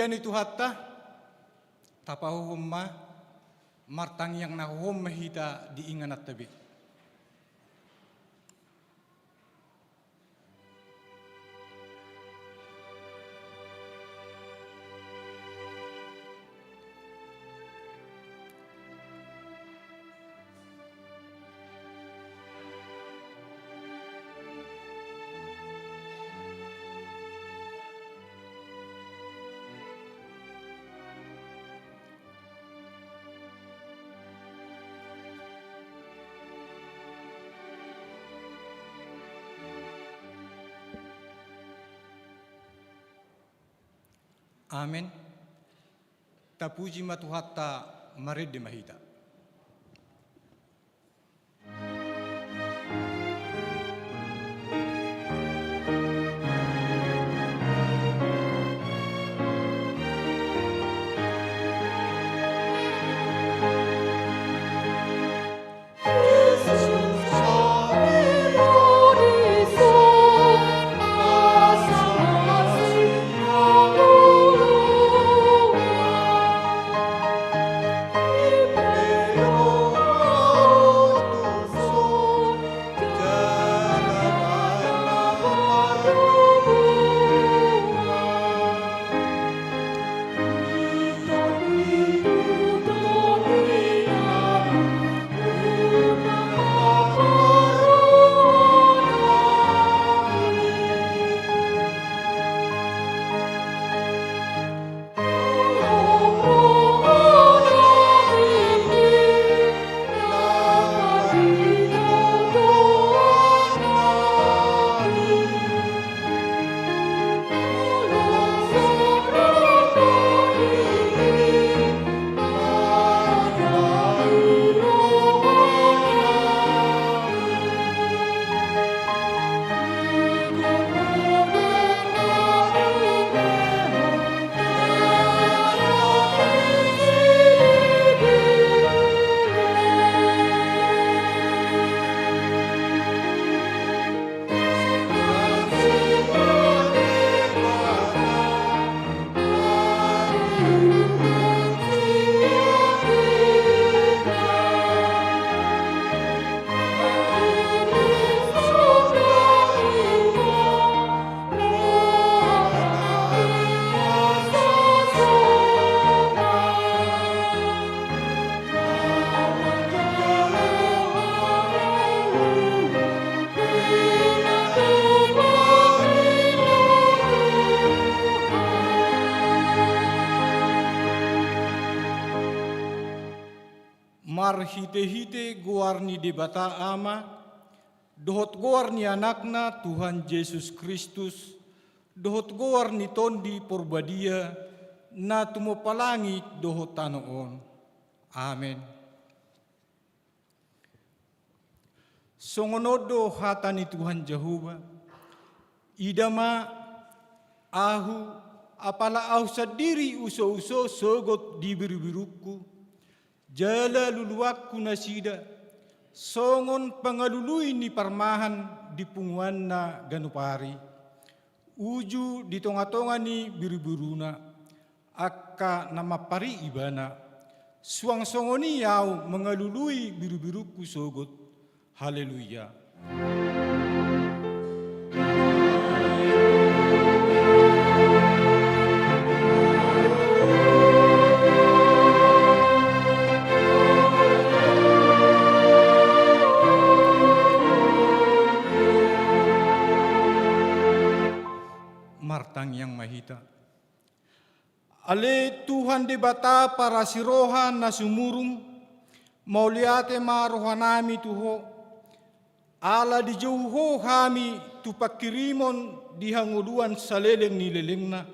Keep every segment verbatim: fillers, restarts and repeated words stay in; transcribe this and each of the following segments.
ni Tuhanta, tapahohom ma, martangiang na hohom ma hita di ingananta be. Amen. Tapuji ma Tuhanta, marende ma hita. Marhitehite goar ni Debata Ama, dohot goar ni Anakna Tuhan Jesus Kristus, dohot goar ni Tondi Porbadia, na tumompa langit dohot tano on. Amen. Songon on do hata ni Tuhan Jahowa: Ida ma, ahu, apala ahu sandiri usouso sogot di birubirungku, jala luluanku nasida, songon pangalului ni parmahan di punguanna ganup ari, uju di tongatonga ni birubiruna, angka na mampari ibana. Suang songon i ahu mangalului birubirungku sogot. Haleluya. Martangiang ma hita. Ale Tuhan Debata parasi roha na sumurung, mauliate ma rohanami tu Ho, ala dijou Ho hami tu pangkirimon di hangoluan saleleng ni lelengna.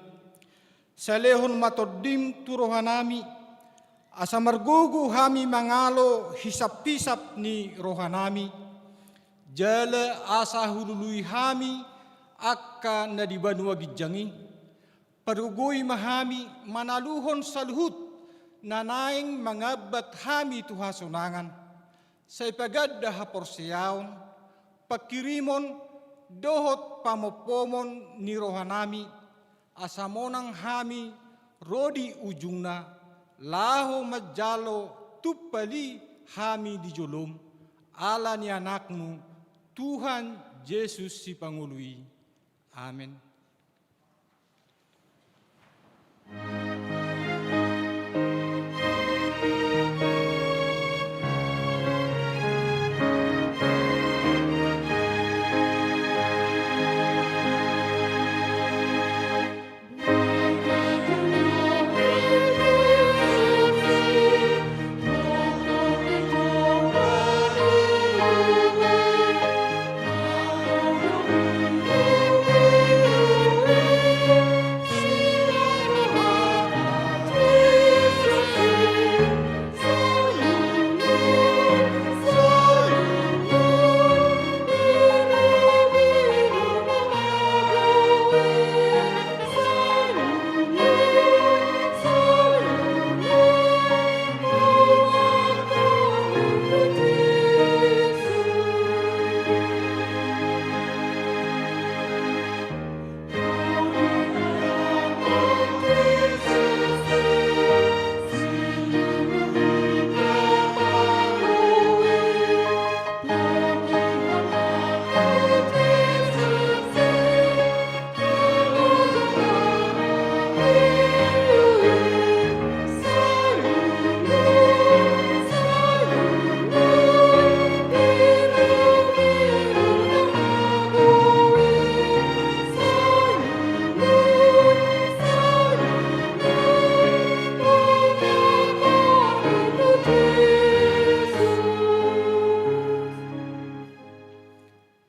Salehon ma Tondim tu rohanami, asa margogo hami mangalo hisaphisap ni rohanami, jala asa hulului hami angka na di banua ginjang i. Pargogoi ma hami manaluhon saluhut na naeng mangambat hami tu hasonangan, sai paganda haporseaon, pangkirimon dohot pamompomon ni rohanami, asa monang hami ro di ujungna, laho manjalo tumpal i hami di jolom, ala ni Anakmu, Tuhan Jesus Sipangolu i. Amen.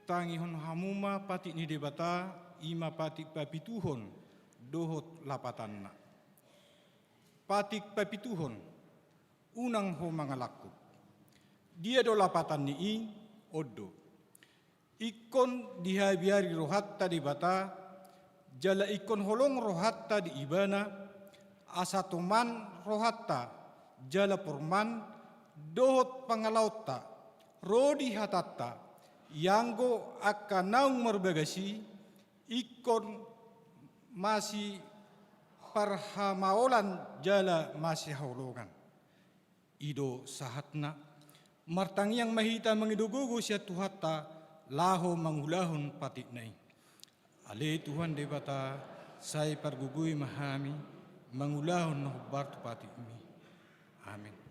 Tangihon hamu ma patik ni Debata, i ma patik papituhon dohot lapatanna. Patik papituhon, unang ho mangalangkup. Dia do lapatan ni i? On do. Ingkon dihabiari rohanta Debata, jala ingkon holong rohanta di Ibana, asa toman rohanta, jala porman, dohot pangalaonta, ro di hatanta, ianggo angka naung marbagas i, ingkon masiparhamaolan jala masihaholongan. I do sahatna, martangiang ma hita mangido gogo sian Tuhanta, laho mangulahon patikna i. Ale Tuhan Debata, sai pargogoi ma hami, mangulahon na hombar tu patikmi. Amen.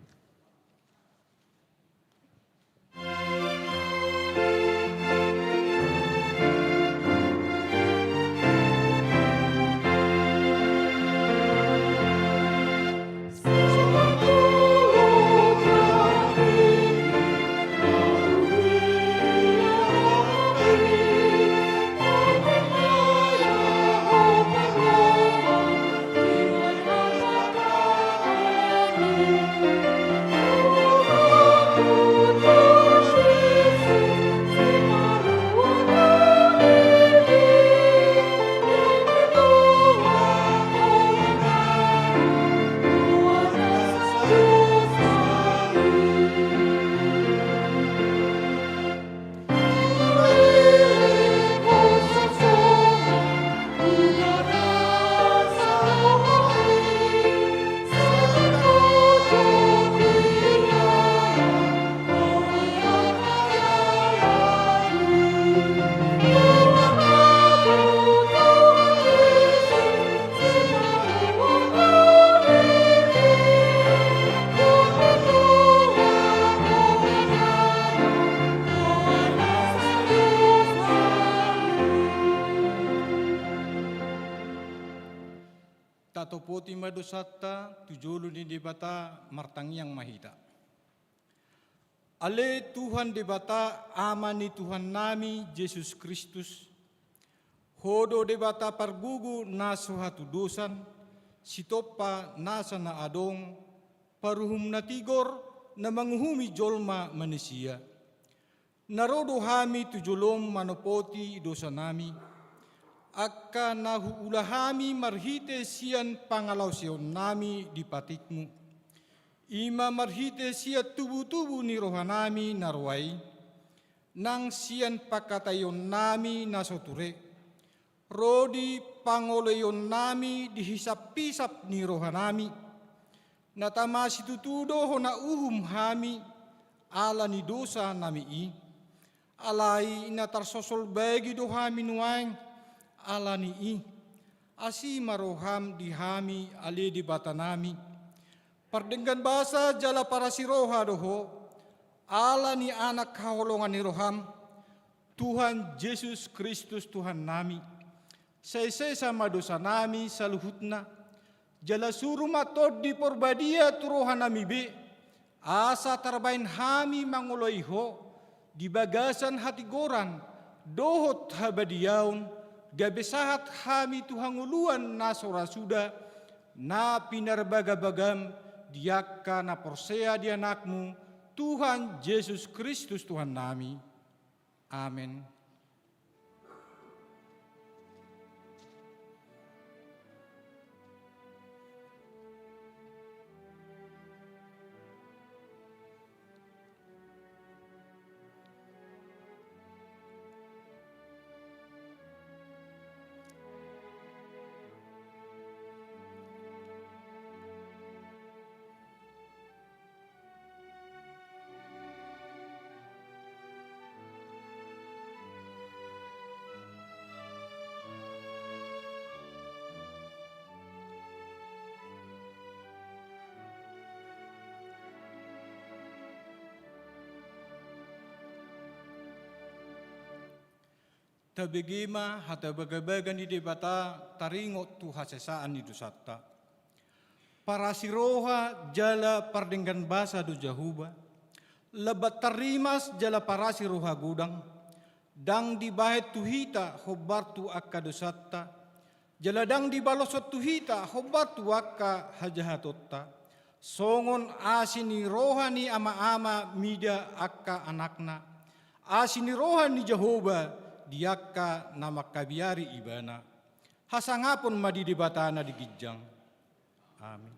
Tatopoti ma dosanta tu jolo ni Debata, martangiang ma hita. Ale Tuhan Debata, Ama ni Tuhannami Jesus Kristus, Ho do Debata pargogo na so hatudosan, sitompa nasa na adong, paruhum na tigor, na manguhumi jolma manisia. Na ro do hami tu jolom manopoti dosanami, angka na huula hami marhite sian pangalaoseonnami di patikmu. I ma marhite sian tubutubu ni rohanami na roa i, nang sian pangkataionnami na so ture, ro di pangoloionnami di hisaphisap ni rohanami. Na tama situtu do hona uhum hami ala ni dosanami i. Alai na tarsosol bagi do hami nuaeng ala ni i. Asi ma roham di hami, ale Debatanami. Pardenggan basa jala parasi roha do Ho, ala ni Anak haholongan ni roham, Tuhan Jesus Kristus Tuhannami. Sai sesa ma dosanami saluhutna, jala suru ma Tondi Parbadia tu rohanami be, asa tarbahen hami mangoloi Ho di bagasan hatigoran dohot habadiaon, gabe sahat hami tu hangoluan na so ra suda, na pinarbagabagam di angka na porsea di Anakmu, Tuhan Jesus Kristus Tuhannami. Amen. Tabege ma hata bagabaga ni Debata taringot tu hasesaan ni dosanta. Parasi roha jala pardenggan basa do Jahowa, lambat tarrimas jala parasi roha godang, ndang dibahen tu hita hombar tu angka dosanta, jala ndang dibaloshon tu hita hombar tu angka hajahatonta. Songon asi ni roha ni ama-ama mida angka anakna, asi ni roha ni Jahowa di angka na mangkabiari ibana. Hasangapon ma di Debata na di ginjang. Amin.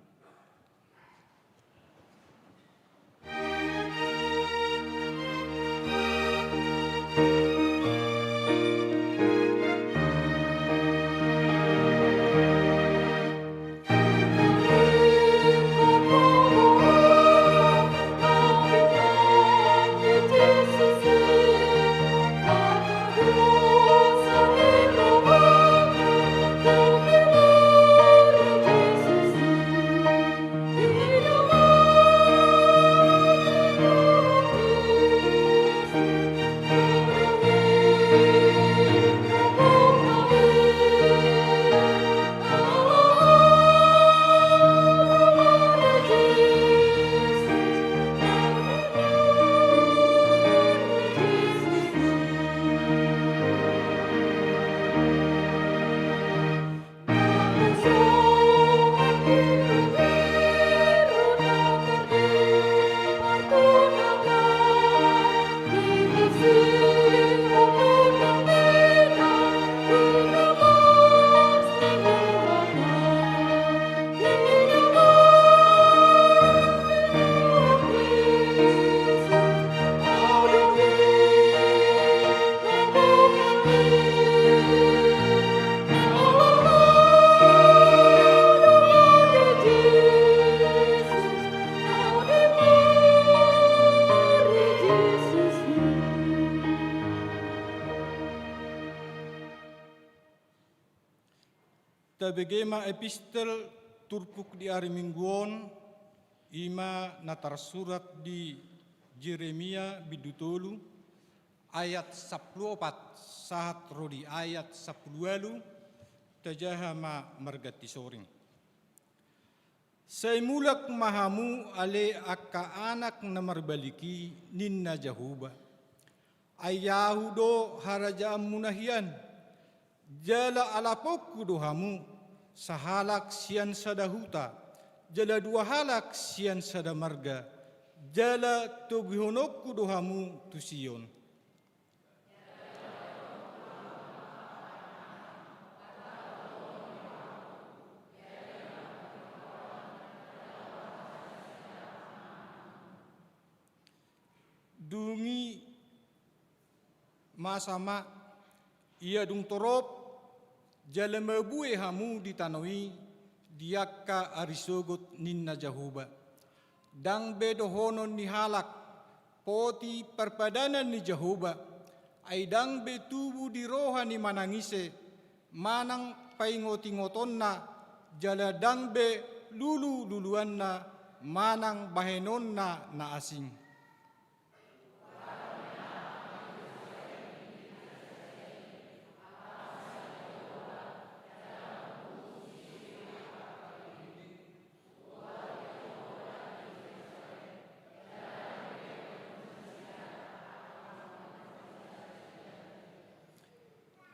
Tabege ma epistel turpuk di ari Minggu on, i ma na tarsurat di Jeremia bindu tolu, ayat sampulu opat sahat ro di ayat sampulu ualu. Tajaha ma marganti soring. Sai mulak ma hamu ale angka anak na marbalik i, ninna Jahowa. Ai Ahu do harajaanmuna hian, jala alaponku do hamu, sahalak sian sada huta, jala dua halak sian sada marga, jala togihononku do hamu tu Sion. Dung i masa ma, ia dung torop Jala mabue hamu di tano i di angka ari sogot, ninna Jahowa. Ndang be dohonon ni halak, poti parpadanan ni Jahowa, ai ndang be tubu di roha ni manang ise, manang paingotingotonna, jala ndang be lulululuanna, manang bahenonna na asing.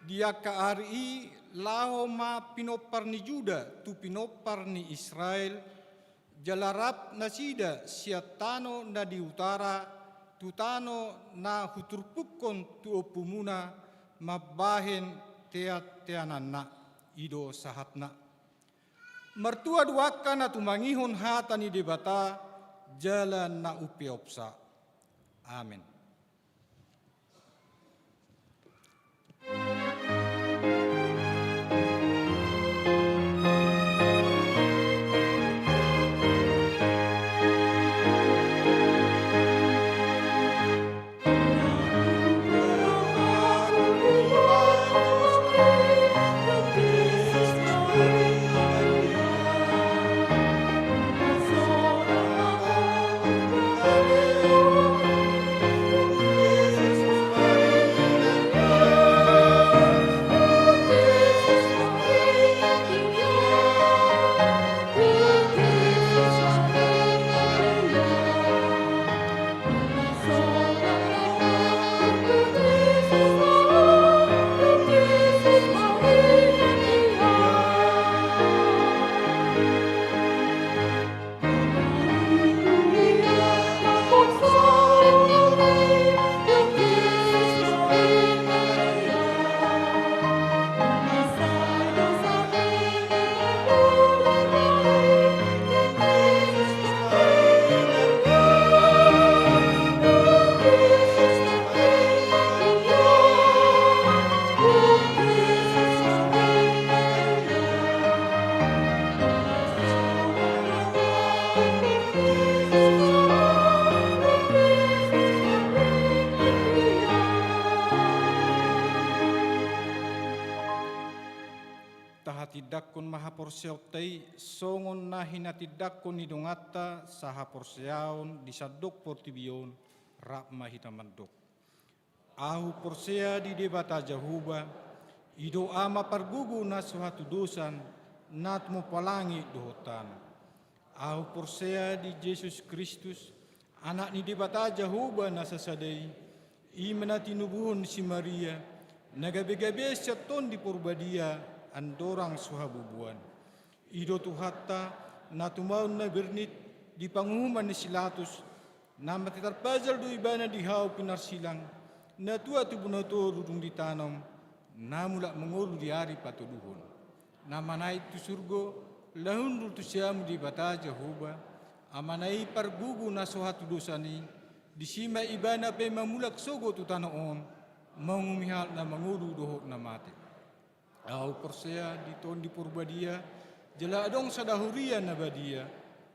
Di angka ari i laho ma pinompar ni Juda tu pinompar ni Israel, jala rap nasida sian tano na di utara tu tano na huturpukkon tu ompumuna, mambahen teanteananna. I do sahatna. Martua do angka na tumangihon hata ni Debata jala na umpeopsa. Amen. Tahatindangkon ma haporseaonta i songon na hinatindangkon ni donganta sahaporseaon di sandok portibi on. Rap ma hita mandok. Ahu porsea di Debata Jahowa, i do Ama pargogo na so hatudosan, na tumompa langit dohot tano. Ahu porsea di Jesus Kristus, Anak ni Debata Jahowa na sasada i, i ma na tinubuhon ni si Maria, na gabe-gabe sian Tondi Porbadia, andorang so habubuan. I do Tuhanta, na tumaon na bernit di panguhuman ni si Latus, na mate tarpajal do Ibana di hau pinarsilang, na tua tubu na toru dung ditanom, na mulak mangolu di ari patoluhon. Na manaek tu surgo, laho hundul tu siamun Debata Jahowa, Amana i pargogo na so hatudosan i, disi ma Ibana pe mamulak sogot tu tano on, manguhumi halak na mangolu dohot na mate. Ahu porsea di Tondi Porbadia, jala adong sada huria na badia,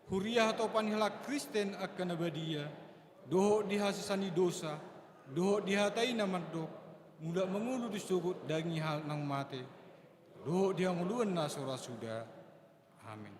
huria hatopan ni halak Kristen angka na badia, dohot di hasesaan ni dosa, dohot di hata i na mandok, mulak mangolu do sogot daging ni halak naung mate, dohot di hangoluan na so ra suda. Amen.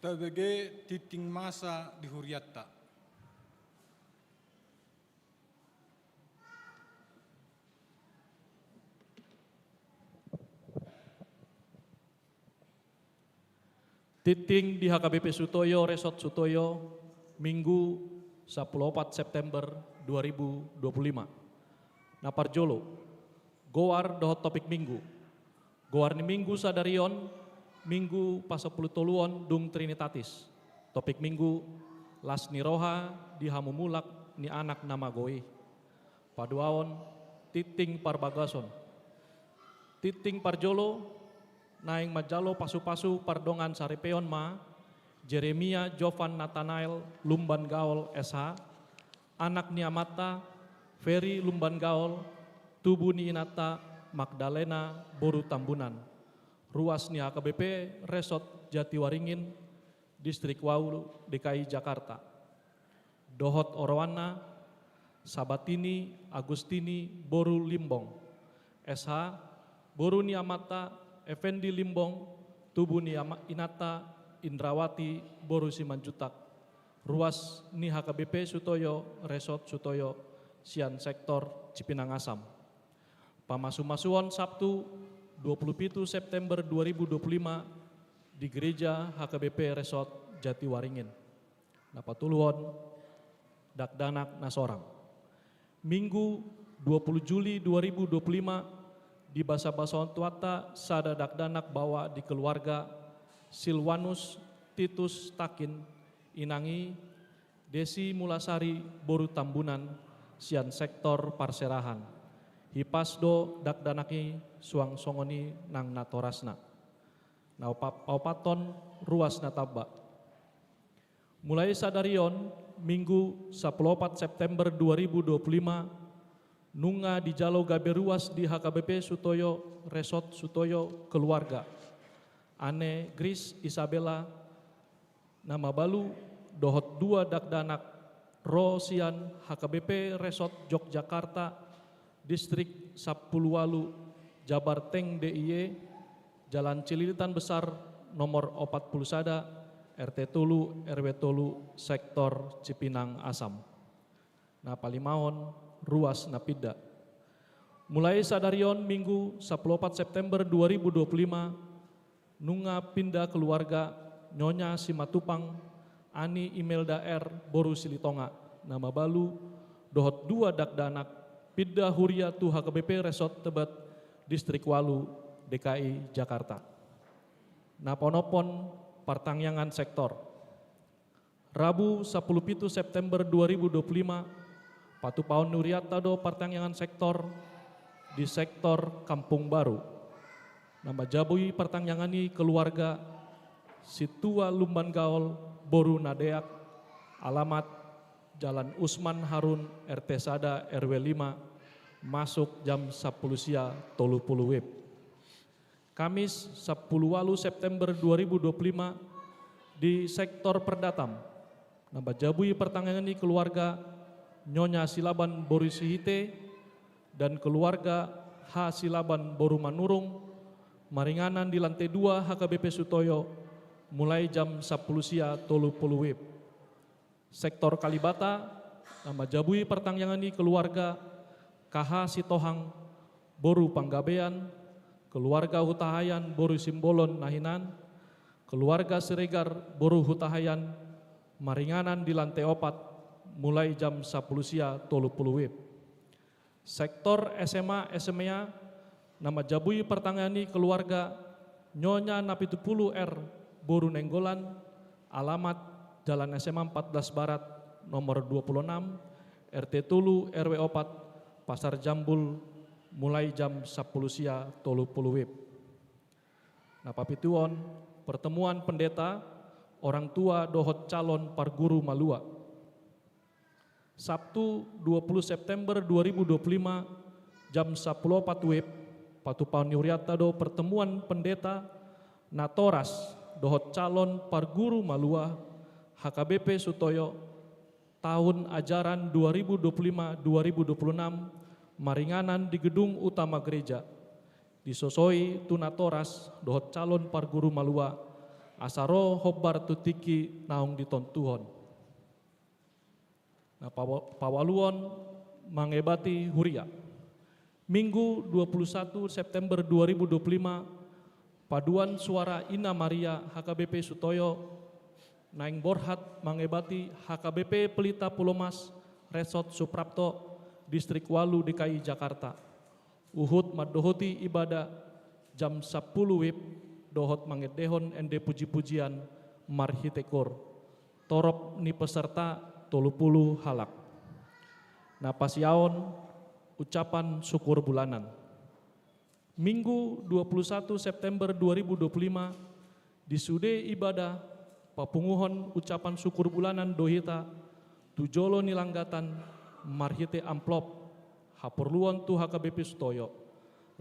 Tabege tingting masa di huriatta. Tingting di H K B P Sutoyo, Resort Sutoyo, Minggu, sampulu opat September dua ribu dua puluh lima. Na parjolo, goar dohot topik Minggu. Goar ni Minggu sadari on, Minggu pasampulu toluhon dung Trinitatis. Topik Minggu, las ni roha di hamumulak ni anak na mago i. Paduahon, tingting parbagason. Tingting parjolo, naeng manjalo pasupasu pardongan saripeon ma, Jeremia Jovan Nathanael Lumban Gaol S H, anak ni amanta, Ferry Lumban Gaol, tubu ni inanta, Magdalena boru Tambunan. Ruas ni H K B P Resort Jatiwaringin, Distrik Walu, D K I Jakarta. Dohot oroanna, Sabatini Agustini boru Limbong, S H, boru ni amanta, Effendi Limbong, tubu ni ama-, inanta, Indrawati boru Simanjuntak. Ruas ni H K B P Sutoyo, Resort Sutoyo, sian sektor Cipinang Asam. Pamasumasuon Sabtu, dua puluh pitu September dua ribu dua puluh lima, di Gereja H K B P Resort Jatiwaringin. Na patoluhon, dakdanak na sorang. Minggu, dua puluh Juli dua ribu dua puluh lima, dibasabasahon Tuhanta sada dakdanak baoa di keluarga Silwanus Titus Takin, inang i Desi Mulasari boru Tambunan, sian sektor Parserahan. Hipas do dakdanak i, suang songon i nang natorasna. Na opa-, paopathon, ruas na tamba. Mulai sadari on, Minggu, sampulu opat September dua ribu dua puluh lima, nunga dijalo gabe ruas di H K B P Sutoyo, Resort Sutoyo, keluarga. Ane Gris Isabella, na mabalu, dohot dua dakdanak, ro sian H K B P Resort Yogyakarta, Distrik sampulu ualu, Jabar Tank D I E, Jalan Cililitan Besar, nomor opat pulu sada, R T tolu, R W tolu, sektor Cipinang Asam. Na palimahon, ruas na pinda. Mulai sadari on, Minggu, sampulu opat September dua ribu dua puluh lima, nunga pinda keluarga Nyonya Simatupang, Ani Imelda R boru Silitonga, na mabalu, dohot dua dakdanak, pinda huria tu H K B P Resort Tebet, Distrik Walu, D K I Jakarta. Na paonomhon, partangiangan sektor. Rabu, sampulu pitu September dua ribu dua puluh lima, patupaon ni hurianta do partangiangan sektor di sektor Kampung Baru. Na manjabui partangiangan i keluarga Situa Lumban Gaol boru Nadeak, alamat Jalan Usman Harun, R T sada, R W lima, masuk jam sampulu sia tolu pulu WIB. Kamis, sampulu ualu September dua ribu dua puluh lima, di sektor Perdatam. Na manjabui partangiangan i keluarga Nyonya Silaban boru Sihite dan keluarga H Silaban boru Manurung, maringanan di lantai dua H K B P Sutoyo, mulai jam sampulu sia tolu pulu WIB. Sektor Kalibata, na manjabui partangiangan i keluarga K H Sitohang boru Panggabean, keluarga Hutahayan boru Simbolon na hinan, keluarga Siregar boru Hutahayan, maringanan di lantai opat, mulai jam sampulu sia tolu pulu WIB. Sektor S M A S M A na manjabui partangiangan i keluarga Nyonya Napitupulu R boru Nainggolan, alamat Jalan S M A empat belas Barat, nomor dua pulu enam, R T tolu, R W opat, Pasar Jambul, mulai jam sampulu sia tolu pulu WIB. Na papituhon, pertemuan pendeta, orang tua dohot calon parguru malua. Sabtu, dua pulu September dua ribu dua pulu lima, jam sampulu opat WIB, patupaon ni hurianta do pertemuan pendeta, natoras, dohot calon parguru malua, H K B P Sutoyo, tahun ajaran dua ribu dua puluh lima dua ribu dua puluh enam, maringanan di gedung utama gereja. Disosoi tu natoras dohot calon parguru malua, Asa ro hombar tu tingki naung ditontuhon. Na pawa-, paualuhon mangebati huria. Minggu dua puluh satu September dua ribu dua puluh lima, paduan suara Ina Maria H K B P Sutoyo, naeng borhat mangebati H K B P Pelita Pulomas, Resort Suprapto, Distrik ualu D K I Jakarta. Huhut mandohoti ibadah jam sampulu wib dohot mangendehon ende puji-pujian marhite koor. Torop ni peserta tolu pulu halak. Na pasiaon ucapan syukur bulanan. Minggu dua puluh satu September dua ribu dua puluh lima, di sude ibadah papunguhon ucapan syukur bulanan do hita tu jolo ni langgatan marhite amplop haporluon tu H K B P Sutoyo,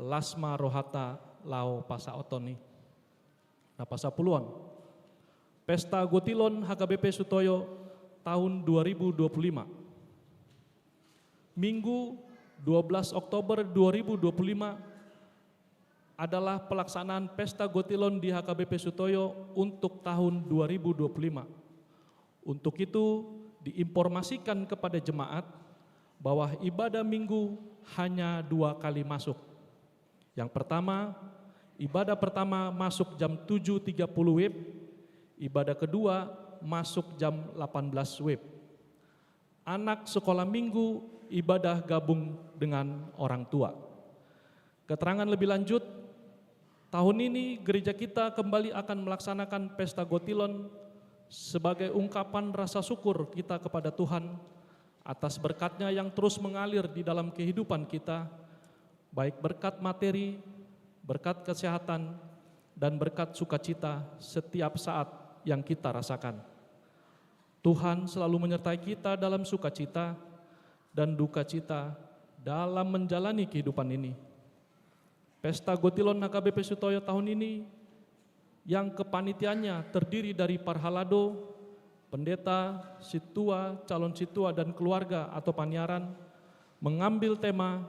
las ma rohanta laho pasaoton i. Na pasapuluhon, Pesta Gotilon H K B P Sutoyo tahun dua ribu dua puluh lima. Minggu dua belas Oktober dua ribu dua puluh lima adalah pelaksanaan Pesta Gotilon di H K B P Sutoyo untuk tahun dua ribu dua puluh lima. Untuk itu, diinformasikan kepada jemaat bahwa ibadah Minggu hanya dua kali masuk. Yang pertama, ibadah pertama masuk jam tujuh tiga puluh wib, ibadah kedua masuk jam delapan belas wib. Anak sekolah Minggu ibadah gabung dengan orang tua. Keterangan lebih lanjut, tahun ini gereja kita kembali akan melaksanakan Pesta Gotilon sebagai ungkapan rasa syukur kita kepada Tuhan atas berkat-Nya yang terus mengalir di dalam kehidupan kita, baik berkat materi, berkat kesehatan, dan berkat sukacita setiap saat yang kita rasakan. Tuhan selalu menyertai kita dalam sukacita dan dukacita dalam menjalani kehidupan ini. Pesta Gotilon H K B P Sutoyo tahun ini yang kepanitiaannya terdiri dari parhalado, pendeta, sintua, calon sintua, dan keluarga atau paniaran, mengambil tema,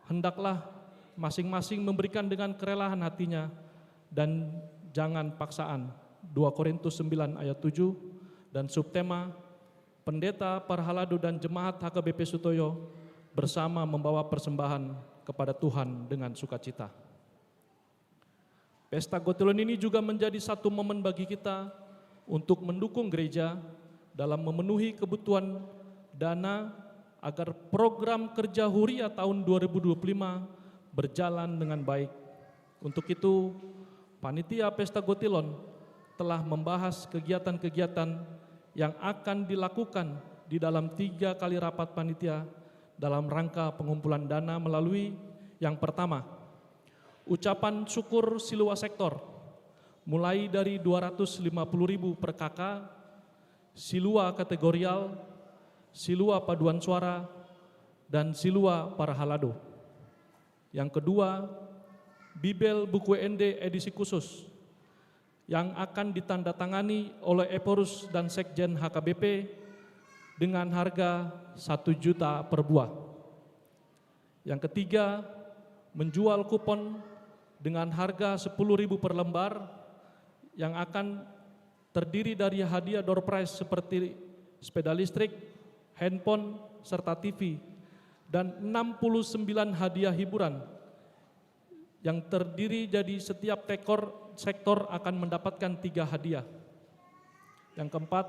"Hendaklah masing-masing memberikan dengan kerelaan hatinya dan jangan paksaan," dua Korintus sembilan ayat tujuh, dan subtema, "Pendeta, parhalado, dan jemaat H K B P Sutoyo bersama membawa persembahan kepada Tuhan dengan sukacita." Pesta Gotilon ini juga menjadi satu momen bagi kita untuk mendukung gereja dalam memenuhi kebutuhan dana agar program kerja Huria tahun dua ribu dua puluh lima berjalan dengan baik. Untuk itu, panitia Pesta Gotilon telah membahas kegiatan-kegiatan yang akan dilakukan di dalam tiga kali rapat panitia dalam rangka pengumpulan dana melalui, yang pertama, ucapan syukur silua sektor, mulai dari dua ratus lima puluh ribu per K K, silua kategorial, silua paduan suara, dan silua parhalado. Yang kedua, Bibel Buku Ende edisi khusus yang akan ditandatangani oleh Ephorus dan Sekjen H K B P dengan harga satu juta per buah. Yang ketiga, menjual kupon dengan harga sepuluh ribu per lembar yang akan terdiri dari hadiah door prize seperti sepeda listrik, handphone, serta T V, dan enam puluh sembilan hadiah hiburan yang terdiri jadi setiap tekor, sektor akan mendapatkan tiga hadiah. Yang keempat,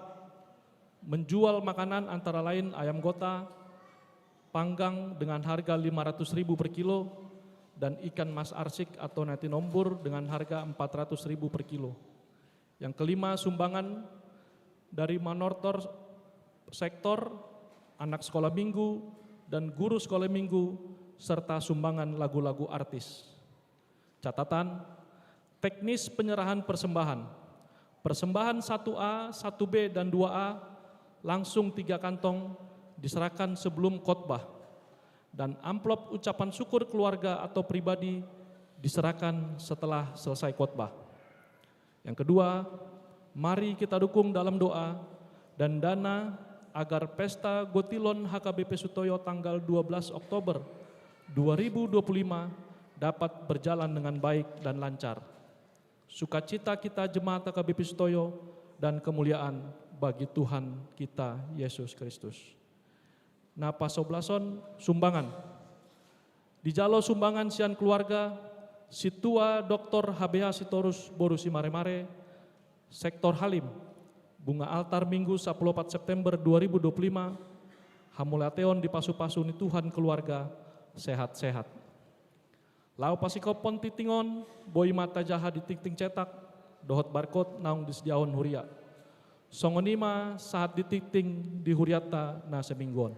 menjual makanan antara lain ayam gota panggang dengan harga lima ratus ribu per kilo dan ikan mas arsik atau nasi ombur dengan harga empat ratus ribu per kilo. Yang kelima, sumbangan dari manortor sektor, anak sekolah minggu, dan guru sekolah minggu, serta sumbangan lagu-lagu artis. Catatan, teknis penyerahan persembahan. Persembahan satu A, satu B, dan dua A langsung tiga kantong diserahkan sebelum khotbah. Dan amplop ucapan syukur keluarga atau pribadi diserahkan setelah selesai khotbah. Yang kedua, mari kita dukung dalam doa dan dana agar Pesta Gotilon H K B P Sutoyo tanggal dua belas Oktober dua ribu dua puluh lima dapat berjalan dengan baik dan lancar. Sukacita kita jemaat H K B P Sitoyo dan kemuliaan bagi Tuhan kita Yesus Kristus. Na pasoblason sumbangan. Dijalo sumbangan sian keluarga Sintua Doktor H B H Sitorus boru Simaremare, Sektor Halim, bunga altar Minggu sapuluh opat September dua ribu dua puluh lima, hamauliateon di pasu-pasu ni Tuhan keluarga sehat-sehat. Laho pasingkophon tingting on, boi ma tajaha di tingting cetak dohot barcode naung disediahon huria. Songon i ma sahat di tingting di hurianta na saminggu on.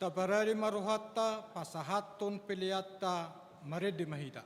Taparade ma rohanta pasahathon peleanta, marende ma hita.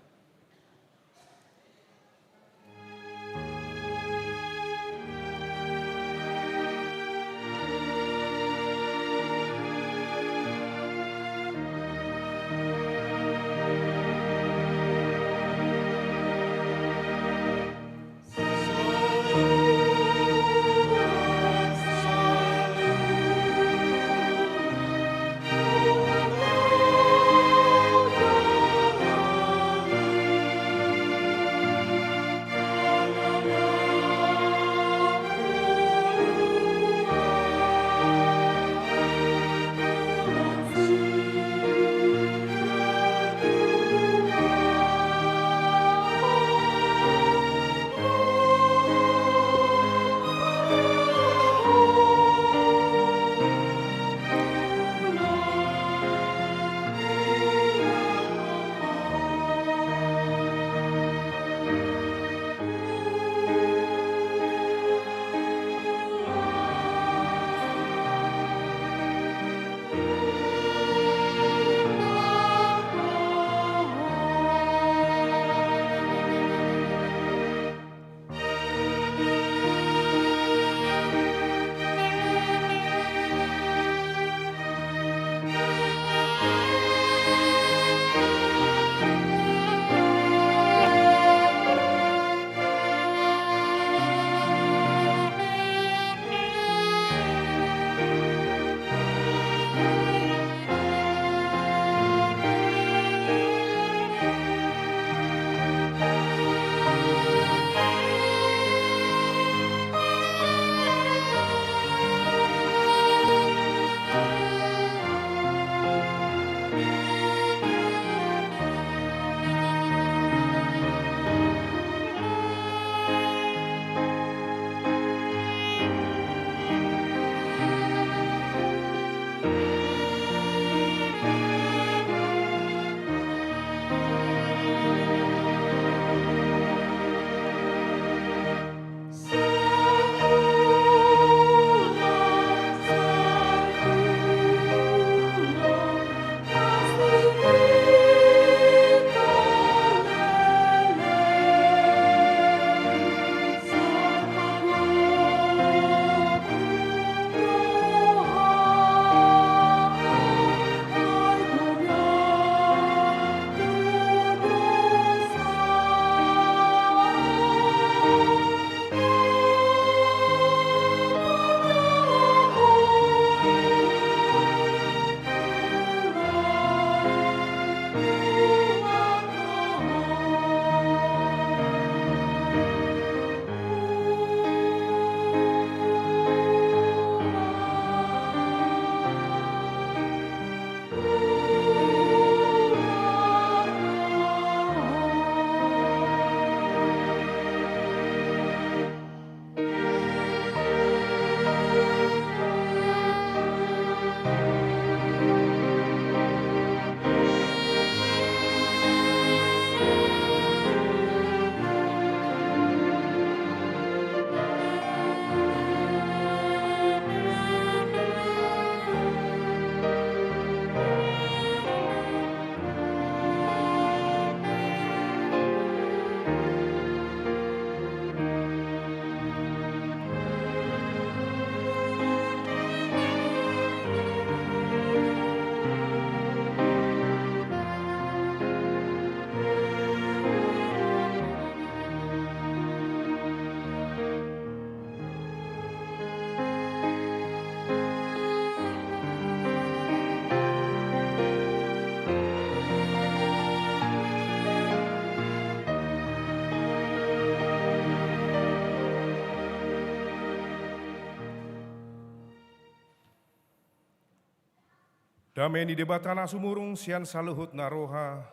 Dame ni Debata na sumurung sian saluhut na roha,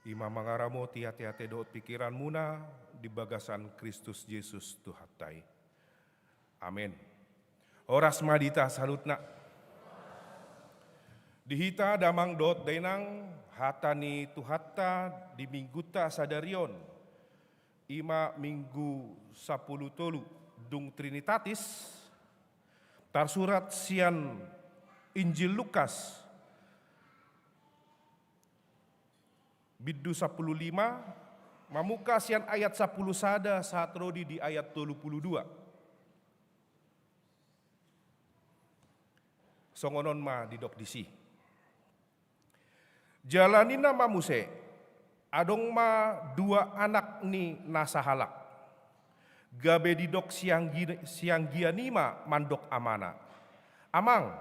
i ma mangaramoti ateate dohot pingkiranmuna di bagasan Kristus Jesus Tuhanta i. Amen. Horas ma di hita saluhutna. Di hita damang dohot dainang, hata ni Tuhanta di minggunta sadari on, i ma minggu sampulu tolu dung Trinitatis, tarsurat sian Injil Lukas, bindu sampulu lima, mamungka sian ayat sampulu sada sahat ro di ayat tolu pulu dua. Songon on ma didok disi. Jala ninna ma muse, adong ma dua anak ni na sahalak. Gabe didok sianggi-, sianggian i ma mandok amana, "Amang,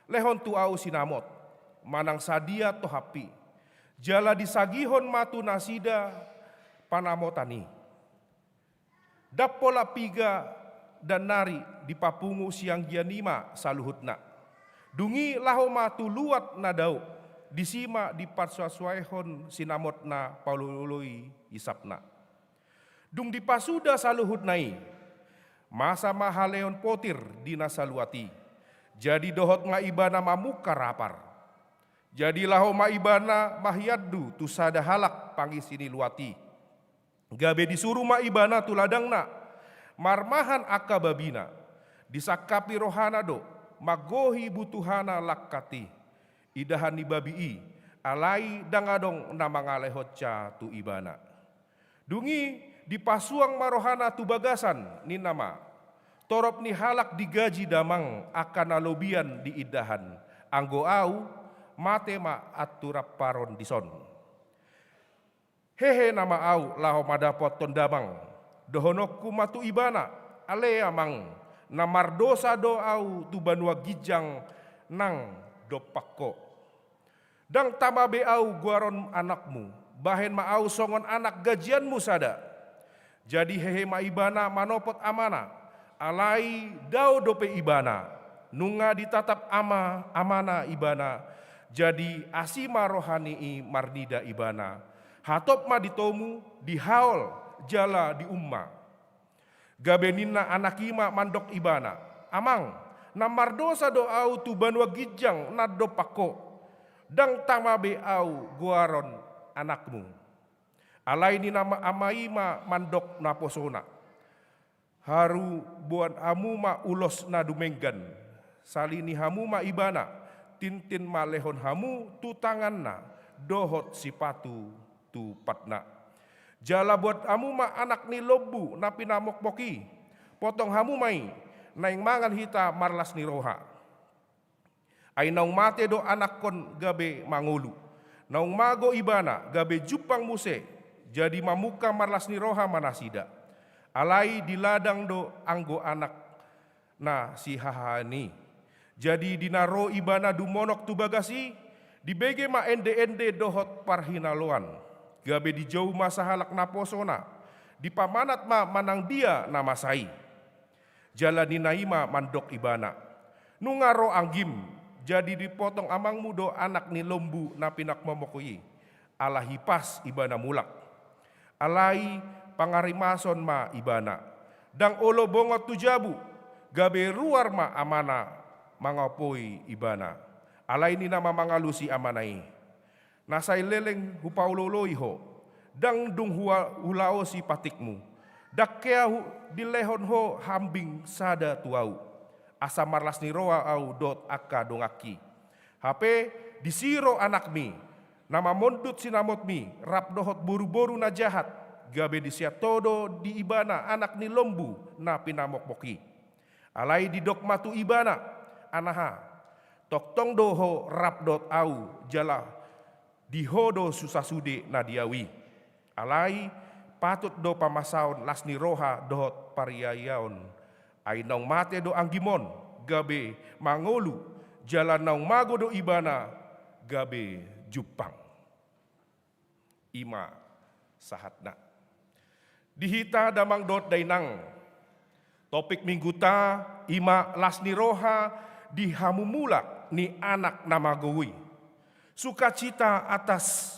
lehon tu ahu sinamot, manang sadia tohappi." Jala disagihon ma tu nasida panamotan i. Dang pola piga dan nari dipapungu sianggian i ma saluhutna. Dung i laho ma tu luat na dao, disi ma diparsuasuaihon sinamotna paolooloi isapna. Dung dipasuda saluhutna i, masa ma haleon potir di na saluat i. Jadi dohot ma ibana mamungka rapar. Jadi laho ma ibana mahiandu tu sada halak pangisi ni luat i. Gabe disuru ma ibana tu ladangna, marmahan angka babina. Disangkapi rohana do, manggohi butuhana langkat i. Idahan ni babi i, alai dang adong na mangalehonsa tu ibana. Dung i dipasuang ma rohana tu bagasan, ninna ma, "Torop ni halak digaji damang angka na lobian di indahan, anggo ahu, mate ma antu raparon dison. Hehe nama ahu laho mandapothon damang." Dohononku ma tu ibana, "Ale amang, na mardosa do ahu tu banua ginjang nang dompak ho. Dang tama be ahu goaron anakmu, bahen ma ahu songon anak gajianmu sada." Jadi hehe ma ibana manopot amana, alai dao dope ibana. Nunga ditatap ama, amana ibana, jadi asi ma roha ni i marnida ibana. Hatop ma ditomu, dihaol, jala diumma. Gabe ninna anak i ma mandok ibana, "Amang, na mardosa do ahu tu banua ginjang nang dompak ho. Dang tama be ahu goaron anakmu." Alai ninna ama i ma mandok naposona, "Haru boan hamu ma ulos na dumenggan, salini hamu ma ibana, tintin ma lehon hamu tu tanganna, dohot sipatu tu patna. Jala boan hamu ma anak ni lombu na pinamokmok i, potong hamu ma i, naeng mangan hita marlas ni roha." Ai naung mate do anakkon gabe mangolu. Naung mago ibana gabe jumpang muse, jadi mamungka marlas ni roha ma nasida. Alai di ladang do anggo anak na sihahaan i. Jadi di na ro ibana dumonok tu bagas i, dibege ma ende-ende dohot parhinaloan. Gabe dijou ma sahalak naposona, dipamanat ma manang dia na masa i. Jala ninna i ma mandok ibana, "Nunga ro anggim, jadi dipotong amangmu do anak ni lombu na pinamokmok i, ala hipas ibana mulak." Alai pangarimason ma ibana, dang olo bongot tu jabu. Gabe ruar ma amana mangapoi ibana. Alai ninna ma mangalusi amana i, "Na sai leleng hupaolooloi ho, dang dung hua-, hulaosi patikmu. Dang hea hu-, dilehon ho hambing sada tu ahu, asa marlas ni roha ahu dohot angka donganki. Hape disi ro anakmi, na mamondut sinamotmi, rap dohot boru-boru na jahat, gabe disiat ho do di ibana anak ni lombu na pinamokmok i." Alai didok ma tu ibana, "Anaha, tongtong do ho rap dohot ahu, jala di ho do susa sude na di ahu i. Alai patut do pamasaon las ni roha dohot pariayaon. Ai naung mate do anggim on, gabe mangolu, jala naung mago do ibana, gabe jumpang." I ma sahatna. Di hita damang dohot dainang, topik mingguta i ma las ni roha di hamumulak ni anak na mago i. Sukacita atas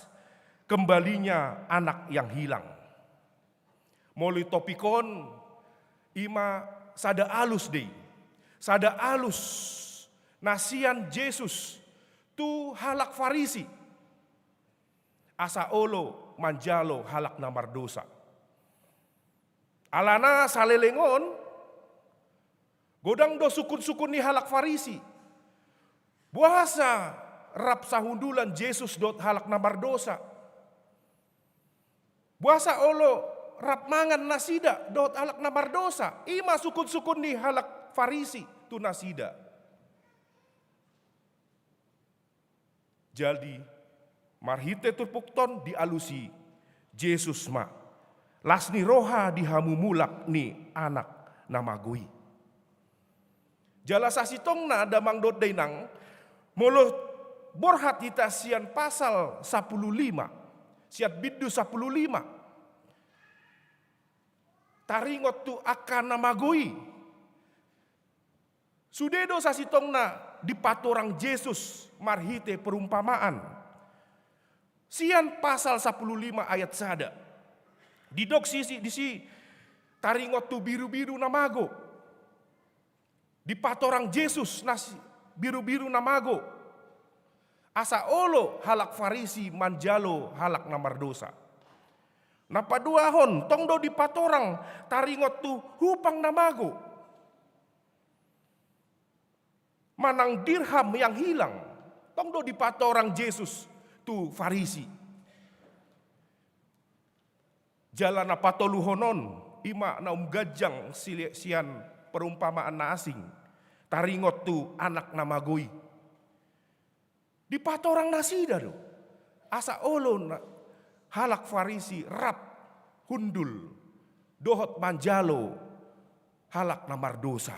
kembalinya anak yang hilang. Molo topik on i ma sada alus do i. Sada alus na sian Jesus tu halak Farisi, asa olo manjalo halak na mardosa. Alana saleleng on, godang do sungkun-sungkun ni halak Farisi. Boasa rap sahundulan Jesus dohot halak na mardosa? Boasa olo rap mangan nasida dohot halak na mardosa? I ma sungkunsungkun ni halak Farisi tu nasida. Jadi, marhite turpukta on dialusi Jesus ma: Las ni roha di hamu mulak ni anak na mago i. Jala sasintongna damang dohot dainang, molo borhat hita sian pasal sampulu lima, sian bindu sampulu lima, taringot tu angka na mago i. Sude do sasintongna dipatorang Jesus marhite perumpamaan. Sian pasal sampulu lima ayat sada. Didok sisi disi taringot tu birubiru na mago. Dipatorang Jesus nasi birubiru na mago. Asa olo halak Farisi manjalo halak na mardosa. Na paduahon tong do dipatorang taringot tu hupang na mago manang dirham yang hilang, tong do dipatorang Jesus tu Farisi. Jala na patoluhon on, i ma na umganjang sile-, sian perumpamaan na asing, taringot tu anak na mago i. Dipatorang nasida do. Asa olo na-, halak Farisi rap hundul dohot manjalo halak na mardosa.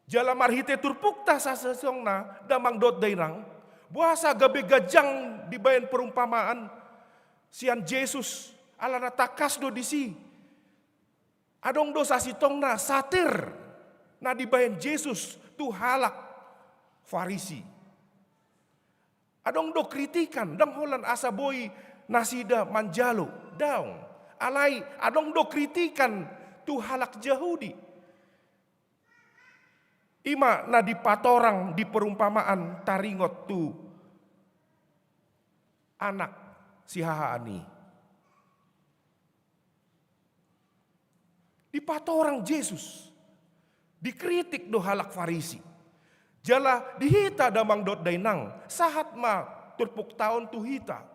Jala marhite turpukta sasintongna damang dohot dainang, boasa gabe ganjang dibaen perumpamaan sian Jesus, ala na tangkas do disi. Adong do sasintongna satir na dibaen Jesus tu halak Farisi. Adong do kritikan, ndang holan asa boi nasida manjalo, daong. Alai adong do kritikan tu halak Jahudi. I ma na dipatorang di perumpamaan taringot tu anak sihahaan i. Dipatorang Jesus, dikritik do halak Farisi. Jala di hita damang dohot dainang, sahat ma turpukta on tu hita.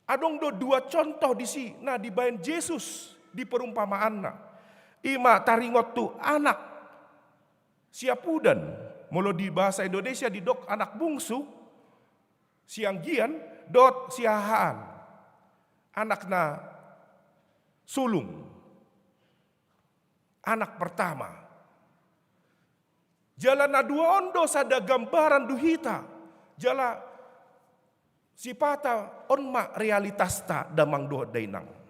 Adong do dua contoh disi na dibaen Jesus di perumpamaanna. I ma taringot tu anak siapudan, molo di bahasa Indonesia didok anak bungsu, sianggian, dohot sihahaan, anak na sulung, anak pertama. Jala na dua on do sada gambaran tu hita. Jala sipata on ma realitasta damang dohot dainang.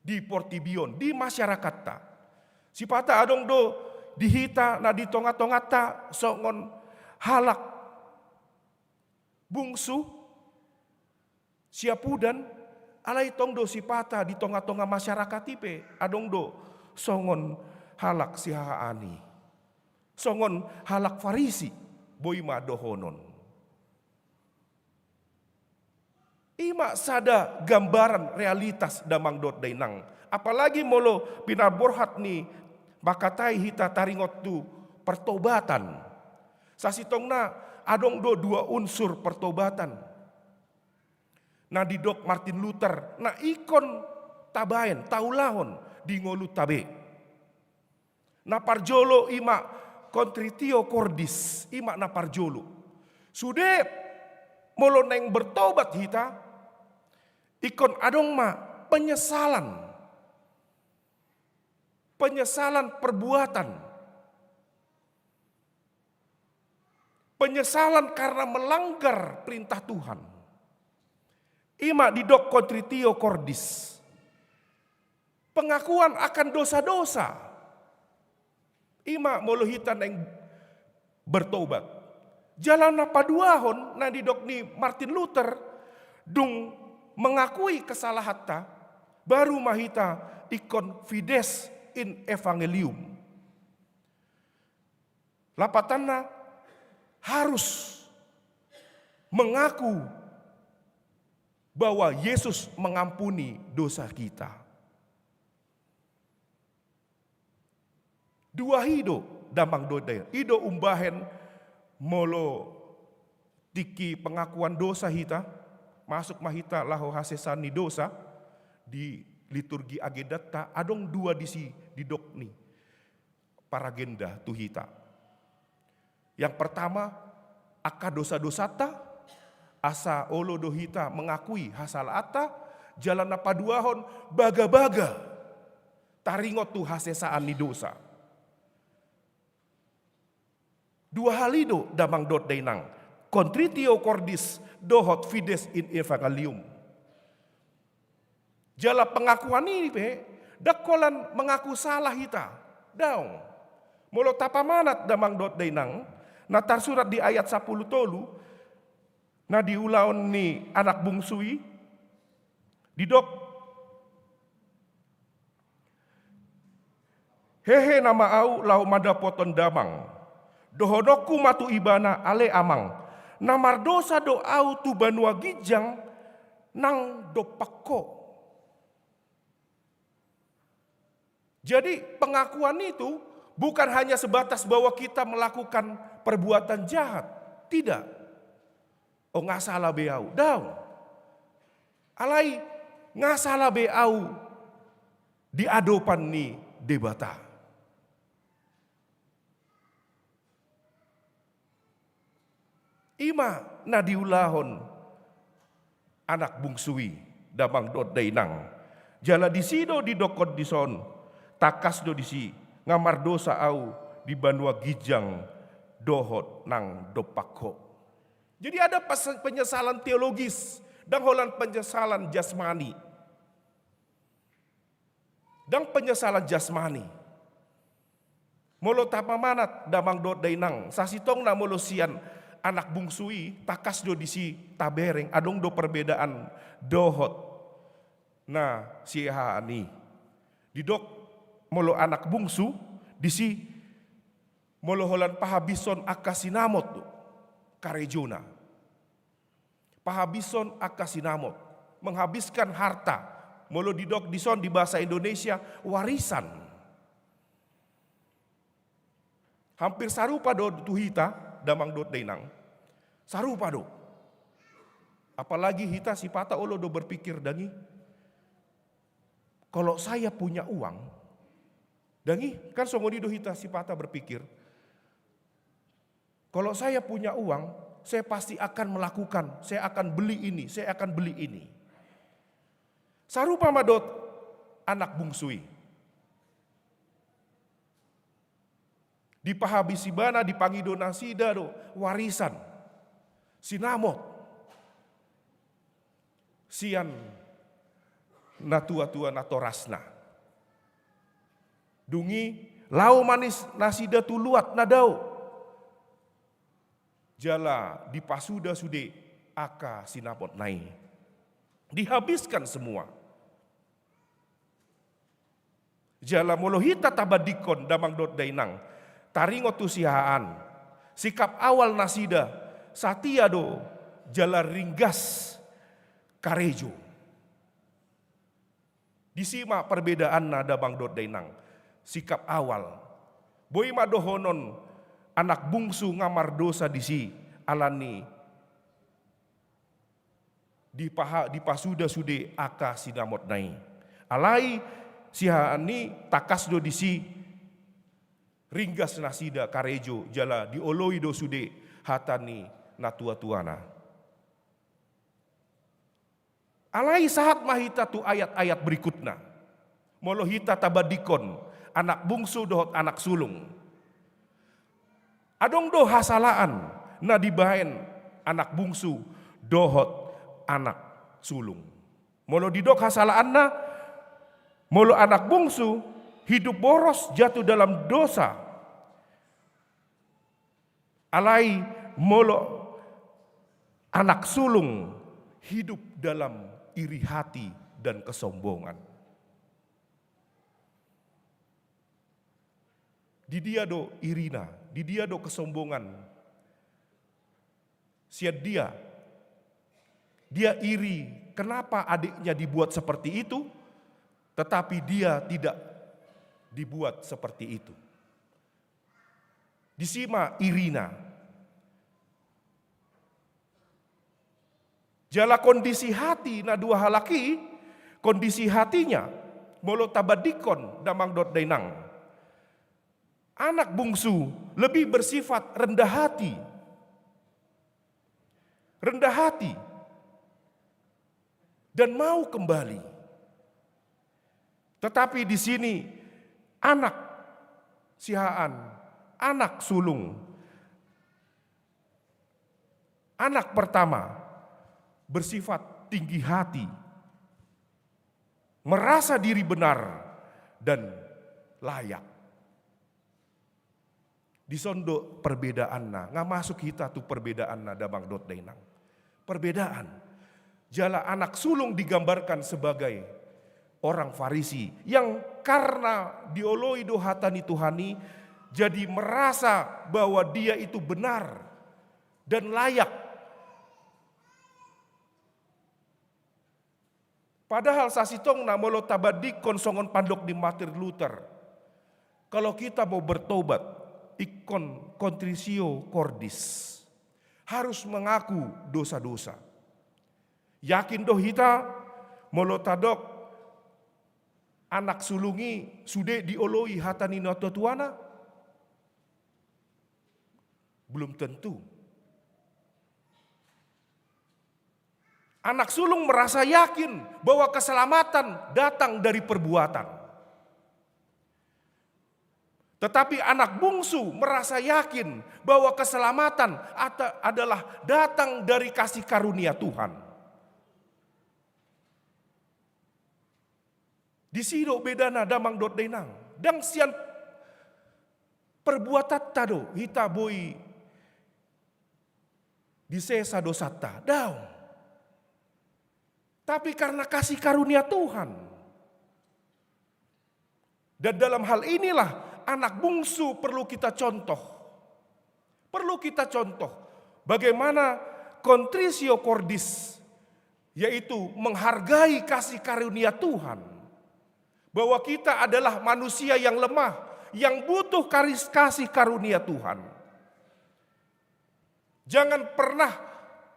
Di portibi on, di masyarakatta. Sipata adong do di hita na di tongatonganta songon halak bungsu, siapudan, alai tong do sipata di tongatonga masyarakat i pe adong do songon halak sihahaan i. Songon halak Farisi, boi ma dohonon. I ma sada gambaran realitas damang dohot dainang. Apalagi molo pinaborhat ni bakatai hita taringot tu pertobatan. Sasintongna adong do dua unsur pertobatan na didok Martin Luther, na ingkon tabaen, taulahon di ngolunta be. Na parjolo i ma contritio cordis, i ma na parjolo. Sude molo naeng bertobat hita, ingkon adong ma penyesalan. Penyesalan perbuatan. Penyesalan karena melanggar perintah Tuhan. I ma didok contritio cordis. Pengakuan akan dosa-dosa. I ma molo hita naeng bertobat. Jala na paduahon na didok ni Martin Luther, dung mengakui kesalahanta, baru ma hita ingkon fides in evangelium. Lapatanna harus mengaku bahwa Yesus mengampuni dosa kita. Dua i do damang dohot dainang. I do umbahen molo tingki pengakuan dosa hita, masuk ma hita laho hasesaan ni dosa, di liturgi agendanta adong dua disi didok ni paragenda tu hita. Yang pertama, angka dosa-dosanta, asa olo do hita mengakui hasalaanta, jala na paduahon bagabaga taringot tu hasesaan ni dosa. Dua hal i do damang dohot dainang, contritio cordis dohot fides in evangelium. Jala pengakuan i pe, ndang holan mengaku salah hita. Daong. Molo tapamanat damang dohot dainang, na tarsurat di ayat sapuluh tolu, na di ulaon ni anak bungsu i, didok, hehe nama au laho mandapothon damang. Dohononku ma tu ibana, ale amang, na mardosa do au tu banua ginjang nang dompak ho. Jadi pengakuan itu bukan hanya sebatas bahwa kita melakukan perbuatan jahat. Tidak. Oh, nga sala be au. Daong. Alai nga sala be au di adopan ni Debata. I ma na diulahon anak bungsu i, damang dohot dainang. Jala disi do didokkon dison, tangkas do disi, nga mardosa au di banua ginjang dohot nang dompak ho. Jadi ada pas-, penyesalan teologis, ndang holan penyesalan jasmani. Ndang penyesalan jasmani. Molo tapamanat damang dohot dainang, sasintongna molo sian anak bungsu i, tangkas do disi tabereng, adong do perbedaan dohot na siahaan i. Didok molo anak bungsu, disi molo holan pahabishon angka sinamot do karejona. Pahabishon angka sinamot, menghabiskan harta. Molo didok dison di bahasa Indonesia, warisan. Hampir sarupa do tu hita, damang dohot dainang. Sarupa do. Apalagi hita sipata olo do berpikir, dang i, kalau saya punya uang, dang i, kan songon i do hita sipata berpikir. Kalau saya punya uang, saya pasti akan melakukan, saya akan beli ini, saya akan beli ini. Sarupa ma dohot anak bungsu i. Dipahabis ibana, dipangido nasida do warisan, sinamot sian natuatua natorasna. Dung i laho ma nasida tu luat na dao, jala dipasuda sude angka sinamotna i. Dihabiskan semua. Jala molo hita tabandingkon, damang dohot dainang, taringot tu siahaan, sikap awal nasida satia do jala ringgas karejo. Disi ma perbedaanna, damang dohot dainang, sikap awal. Boi ma dohonon anak bungsu nga mardosa disi, alani dipaha-, dipasuda sude angka sinamotna i. Alai siahaan i tangkas do disi ringgas nasida karejo jala dioloi do sude hata ni natuatuana. Alai sahat ma hita tu ayat-ayat berikutna. Molo hita tabandingkon anak bungsu dohot anak sulung. Adong do hasalaan na dibaen anak bungsu dohot anak sulung. Molo didok hasalaanna, molo anak bungsu hidup boros, jatuh dalam dosa. Alai molo anak sulung hidup dalam iri hati dan kesombongan. Di dia do irina, di dia do kesombongan? Sian dia. Dia iri, kenapa adiknya dibuat seperti itu, tetapi dia tidak dibuat seperti itu. Disi ma irina. Jala kondisi hati na dua halak i, kondisi hatinya, molo tabandingkon damang dohot dainang, anak bungsu lebih bersifat rendah hati. Rendah hati dan mau kembali. Tetapi di sini anak sihaan, anak sulung, anak pertama bersifat tinggi hati, merasa diri benar dan layak. Dison do perbedaanna, nga masuk hita tu perbedaanna damang dohot dainang. Perbedaan. Jala anak sulung digambarkan sebagai orang Farisi yang karena dioloi do hata ni Tuhan i, jadi merasa bahwa dia itu benar dan layak. Padahal sasintongna molo tabandingkon songon pandok ni Martin Luther, kalau kita mau bertobat, ingkon contritio cordis, harus mengaku dosa-dosa. Yakin do hita molo tadok anak sulung i sude dioloi hata ni natuatuana? Belum tentu. Anak sulung merasa yakin bahwa keselamatan datang dari perbuatan. Tetapi anak bungsu merasa yakin bahwa keselamatan ata-, adalah datang dari kasih karunia Tuhan. Disi do bedana damang dohot dainang. Ndang sian perbuatanta do hita boi disesa dosanta, daong. Tapi karena kasih karunia Tuhan. Dan dalam hal inilah anak bungsu perlu kita contoh. Perlu kita contoh bagaimana contritio cordis, yaitu menghargai kasih karunia Tuhan. Bahwa kita adalah manusia yang lemah, yang butuh karis-, kasih karunia Tuhan. Jangan pernah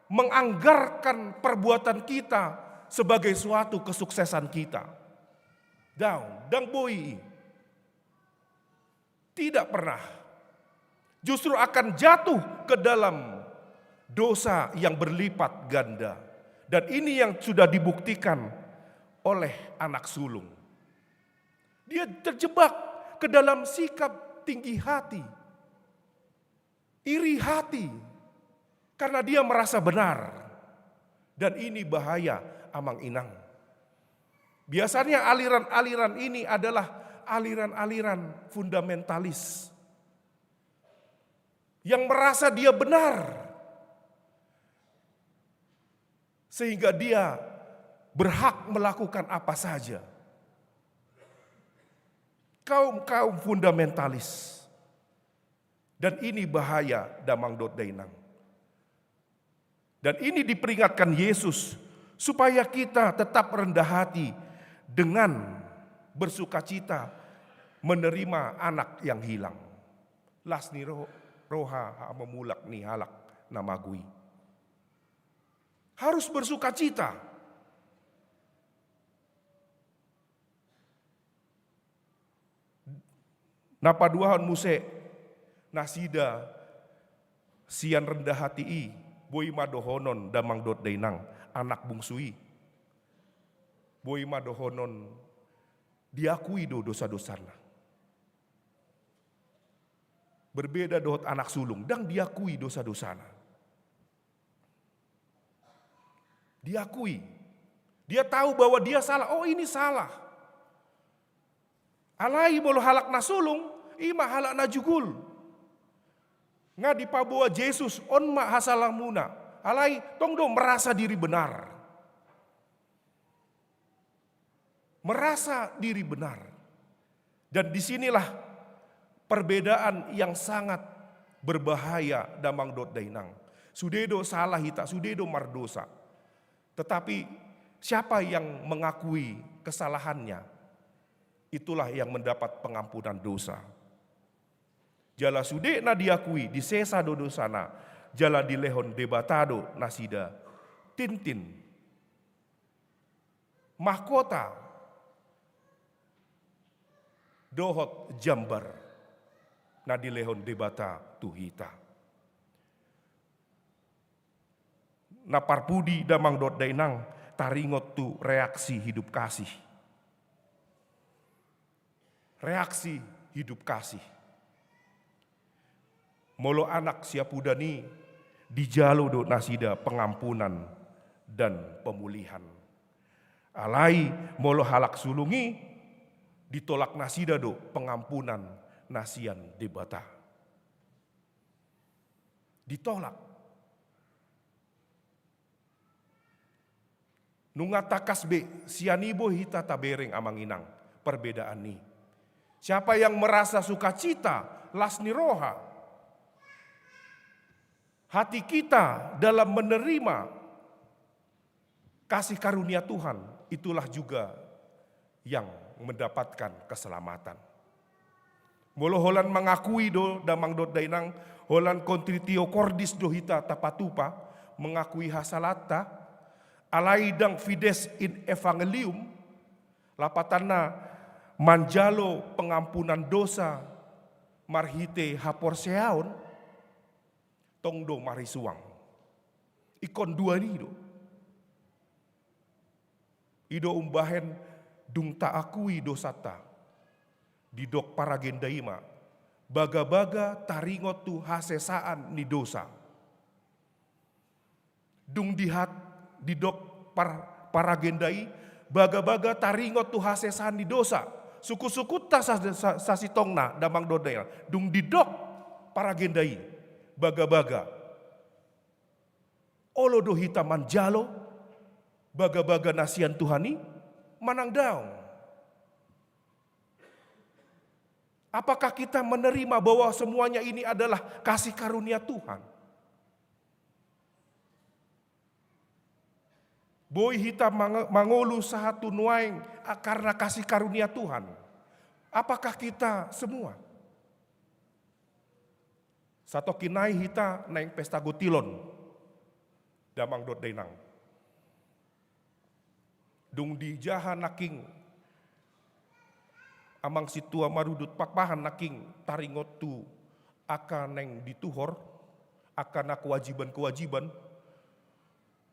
menganggarkan perbuatan kita sebagai suatu kesuksesan kita. Daong, ndang boi. Tidak pernah. Justru akan jatuh ke dalam dosa yang berlipat ganda. Dan ini yang sudah dibuktikan oleh anak sulung. Dia terjebak ke dalam sikap tinggi hati, iri hati, karena dia merasa benar. Dan ini bahaya, amang inang. Biasanya aliran-aliran ini adalah aliran-aliran fundamentalis yang merasa dia benar, sehingga dia berhak melakukan apa saja. Kaum-kaum fundamentalis. Dan ini bahaya, damang dohot dainang. Dan ini diperingatkan Yesus, supaya kita tetap rendah hati dengan bersukacita menerima anak yang hilang. Las ni ro-, roha hamamulak ni halak na mago i. Harus bersukacita. Na paduahon muse nasida sian rendah hati i, boi ma dohonon, damang dohot dainang, anak bungsu i. Boi ma dohonon, diakui do dosa-dosana. Berbeda dohot anak sulung, ndang diakui dosa-dosana. Diakui. Dia tahu bahwa dia salah. Oh, ini salah. Alai molo halak na sulung, i ma halak na jugul. Nga dipaboa Jesus, on ma hasalamuna. Alai tong do merasa diri benar. Merasa diri benar. Dan disinilah perbedaan yang sangat berbahaya, damang dohot dainang. Sude do salah hita, sude do mardosa. Tetapi siapa yang mengakui kesalahannya, itulah yang mendapat pengampunan dosa. Jala sude na diakui disesa do dosana, jala dilehon Debata do nasida tintin, mahkota dohot jambar na dilehon Debata tu hita. Na parpudi damang dohot dainang, taringot tu reaksi hidup kasih. Reaksi hidup kasih. Molo anak siapudan i, dijalo do nasida pengampunan dan pemulihan. Alai molo halak sulung i, ditolak nasida do pengampunan na sian Debata. Ditolak. Nunga tangkas be sian i boi hita tabereng amang inang perbedaan i. Siapa yang merasa sukacita, las ni roha, hati kita dalam menerima kasih karunia Tuhan, itulah juga yang mendapatkan keselamatan. Molo holan mangakui do damang dohot dainang, holan contritio cordis do hita tapatupa, mangakui hasalanta, alai ndang fides in evangelium, lapatanna manjalo pengampunan dosa marhite haporseaon, tong do marisuang. Ingkon dua ni do. I do umbahen dung taakui dosanta. Didok paragenda i ma, bagabaga taringot tu hasesaan ni dosa. Dung dihat, didok par, paragenda i, bagabaga taringot tu hasesaan ni dosa. Suku-sukunta sa, sa, sasintongna damang dohot dainang. Dung didok paragenda i, bagabaga, olo do hita manjalo bagabaga na sian Tuhan i manang daong? Apakah kita menerima bahwa semuanya ini adalah kasih karunia Tuhan? Boi hita mang, mangolu sahat tu nuaeng, a, karena kasih karunia Tuhan. Apakah kita semua? Satongkin nai hita naeng pesta gotilon, damang dohot dainang. Dung dijaha nangkin amang sintua marudut Pakpahan nangkin taringot tu angka naeng dituhor, angka na kewajiban-kewajiban,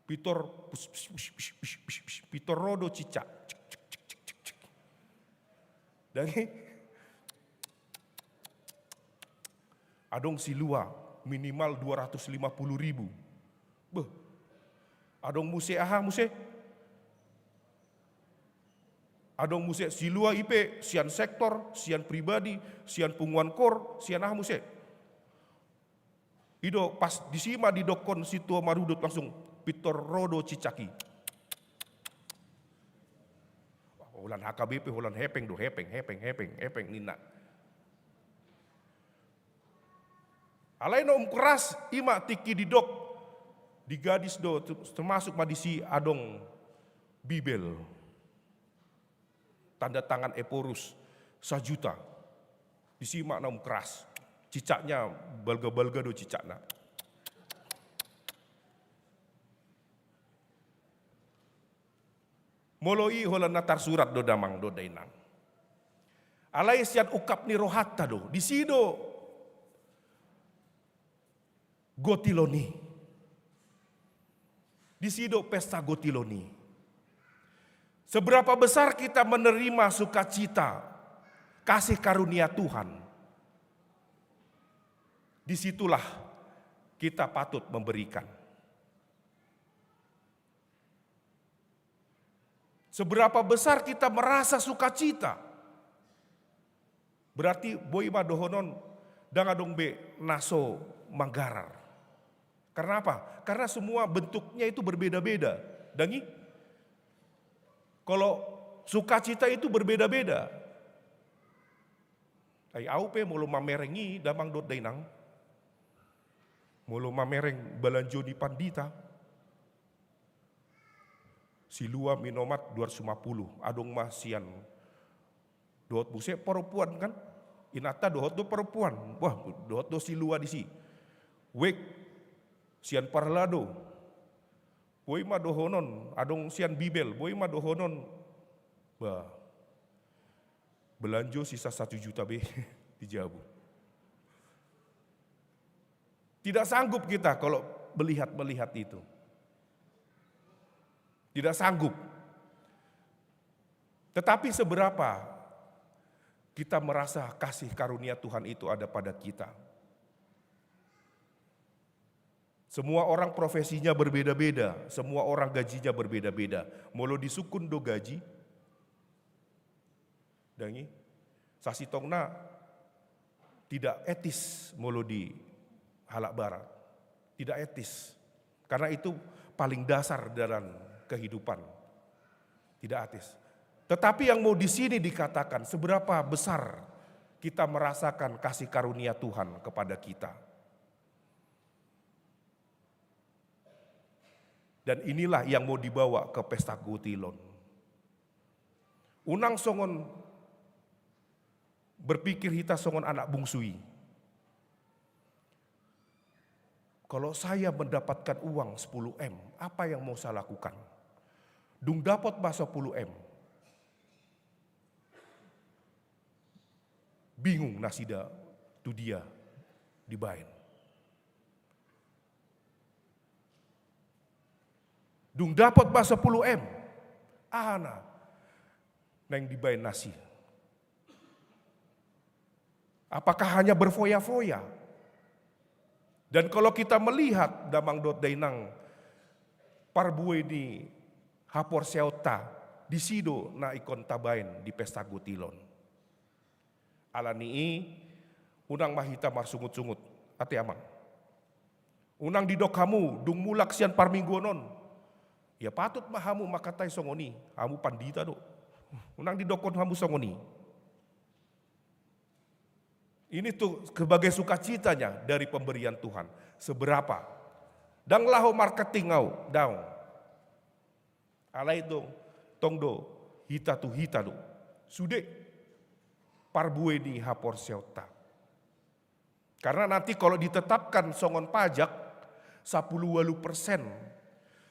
pintor, pus, pus, pus, pintor ro do cicak. Cik, cik, cik, cik, cik, cik. Dang i, adong silua minimal dua ratus lima puluh ribu. Beh. Adong muse aha muse? Adong muse silua i pe sian sektor, sian pribadi, sian punguan kor, sian aha muse? I do pas disi ma didokkon sintua marudut langsung pintor ro do cicak i. Holan H K B P, holan hepeng do, hepeng, hepeng, hepeng, hepeng ninna. Alai na umkeras i ma tingki didok, digadis do, termasuk ma disi adong Bibel. Tanda tangan Ephorus sajuta. Disi ma na umkeras. Cicakna balga-balga do cicakna. Molo i holan na tarsurat do damang dohot dainang. Alai sian ungkap ni rohanta do, disi do gotilon i. Disi do pesta gotilon i. Seberapa besar kita menerima sukacita, kasih karunia Tuhan, disitulah kita patut memberikan. Seberapa besar kita merasa sukacita, berarti boi ma dohonon ndang adong be na so manggarar. Karena apa? Karena semua bentuknya itu berbeda-beda. Dang i? Kalau sukacita itu berbeda-beda. Ai au pe molo mamereng i damang dohot dainang, molo mamereng balanjo ni pandita, silua minomat dua ratus lima puluh, adong ma sian dohot muse perempuan kan? Inanta dohot do parompuan, wah, dohot do si Lua disi. Wek, sian parhalado. Boi ma dohonon, adong sian Bibel, boi ma dohonon. Bah, belanjo sisa satu juta be di jabu. Tidak sanggup kita kalau melihat-melihat itu. Tidak sanggup. Tetapi seberapa kita merasa kasih karunia Tuhan itu ada pada kita? Semua orang profesinya berbeda-beda, semua orang gajinya berbeda-beda. Molo disungkun do gaji, dang i, sasintongna tidak etis molo di halak barat. Tidak etis. Karena itu paling dasar dalam kehidupan. Tidak etis. Tetapi yang mau di sini dikatakan, seberapa besar kita merasakan kasih karunia Tuhan kepada kita. Dan inilah yang mau dibawa ke pesta gotilon. Unang songon berpikir hita songon anak bungsu i. Kalau saya mendapatkan uang sepuluh M, apa yang mau saya lakukan? Dung dapot ma sepuluh M. Bingung nasida tu dia dibaen. Dung dapot ma sepuluh M, aha na naeng dibaen nasida? Apakah hanya berfoya-foya? Dan kalau kita melihat, damang dohot dainang, parbue ni haporseaonta, disi do na ingkon tabaen di pesta gotilon. Alani i, unang ma hita marsungut-sungut, ate amang. Unang didok hamu, dung mulak sian parmingguon on. Ia patut ma hamu mangkatai songon i, hamu pandita do. Unang didokkon hamu songon i. Ini tuh sebagai sukacitanya dari pemberian Tuhan. Seberapa? Dang laho marketing au, daong. Alai do, tong do, hita tu hita do. Sude, parbue ni haporseaonta. Karena nanti kalau ditetapkan songon pajak, sapuluh ualu persen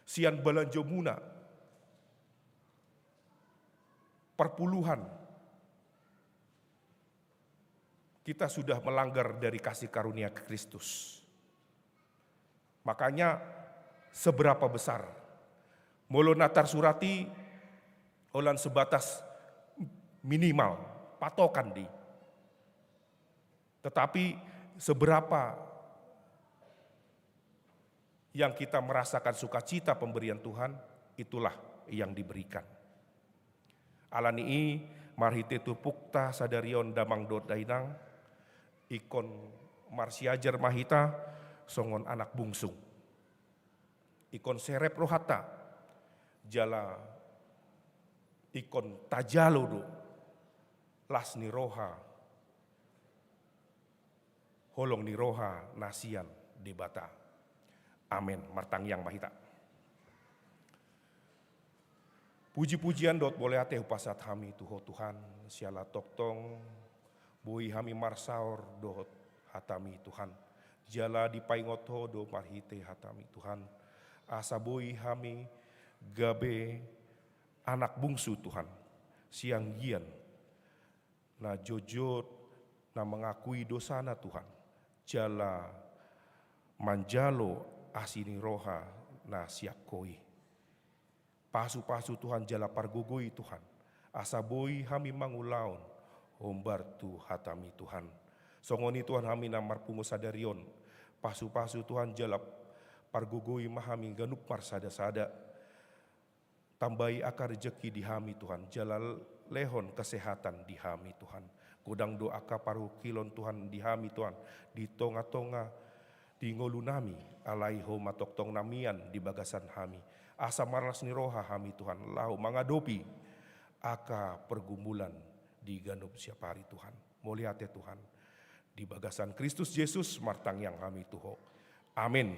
sian balanjomuna parpuluhan, kita sudah melanggar dari kasih karunia Kristus. Makanya, seberapa besar? Molo na tarsurat i holan sebatas minimal, patokan do i. Tetapi seberapa yang kita merasakan sukacita pemberian Tuhan, itulah yang diberikan. Alani i, marhite turpukta sadari on, damang dohot dainang, ingkon marsiajar ma hita songon anak bungsu. Ingkon serep rohanta, jala ingkon tajalo do las ni roha, holong ni roha na sian Debata. Amen. Martangiang ma hita. Puji-pujian dohot mauliate hupasahat hami tu Ho Tuhan, siala tongtong boi hami marsaor dohot hataMi Tuhan. Jala dipaingot Ho do marhite hataMi Tuhan, asa boi hami gabe anak bungsu Tuhan, sianggian na jotjot na mangakui dosana Tuhan, jala manjalo asi ni roha na sian Ho i. Pasupasu Tuhan jala pargogoi Tuhan, asa boi hami mangulahon hombar tu hataMi Tuhan. Songon i Tuhan hami na marpungu sadari on, pasupasu Tuhan jala pargogoi ma hami ganup marsadasada. Tambai angka rejeki di hami Tuhan, jala lehon kesehatan di hami Tuhan. Godang do angka parungkilon Tuhan di hami Tuhan, di tongatonga di ngolunami, alai Ho ma tongtong na mian di bagasan hami. Asa marlas ni roha hami Tuhan, laho mangadopi angka pergumulan di ganup siap ari Tuhan. Mauliate Tuhan. Di bagasan Kristus Jesus martangiang hami tu Ho. Amin.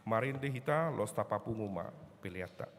Marende hita, laos tapapungu ma peleanta.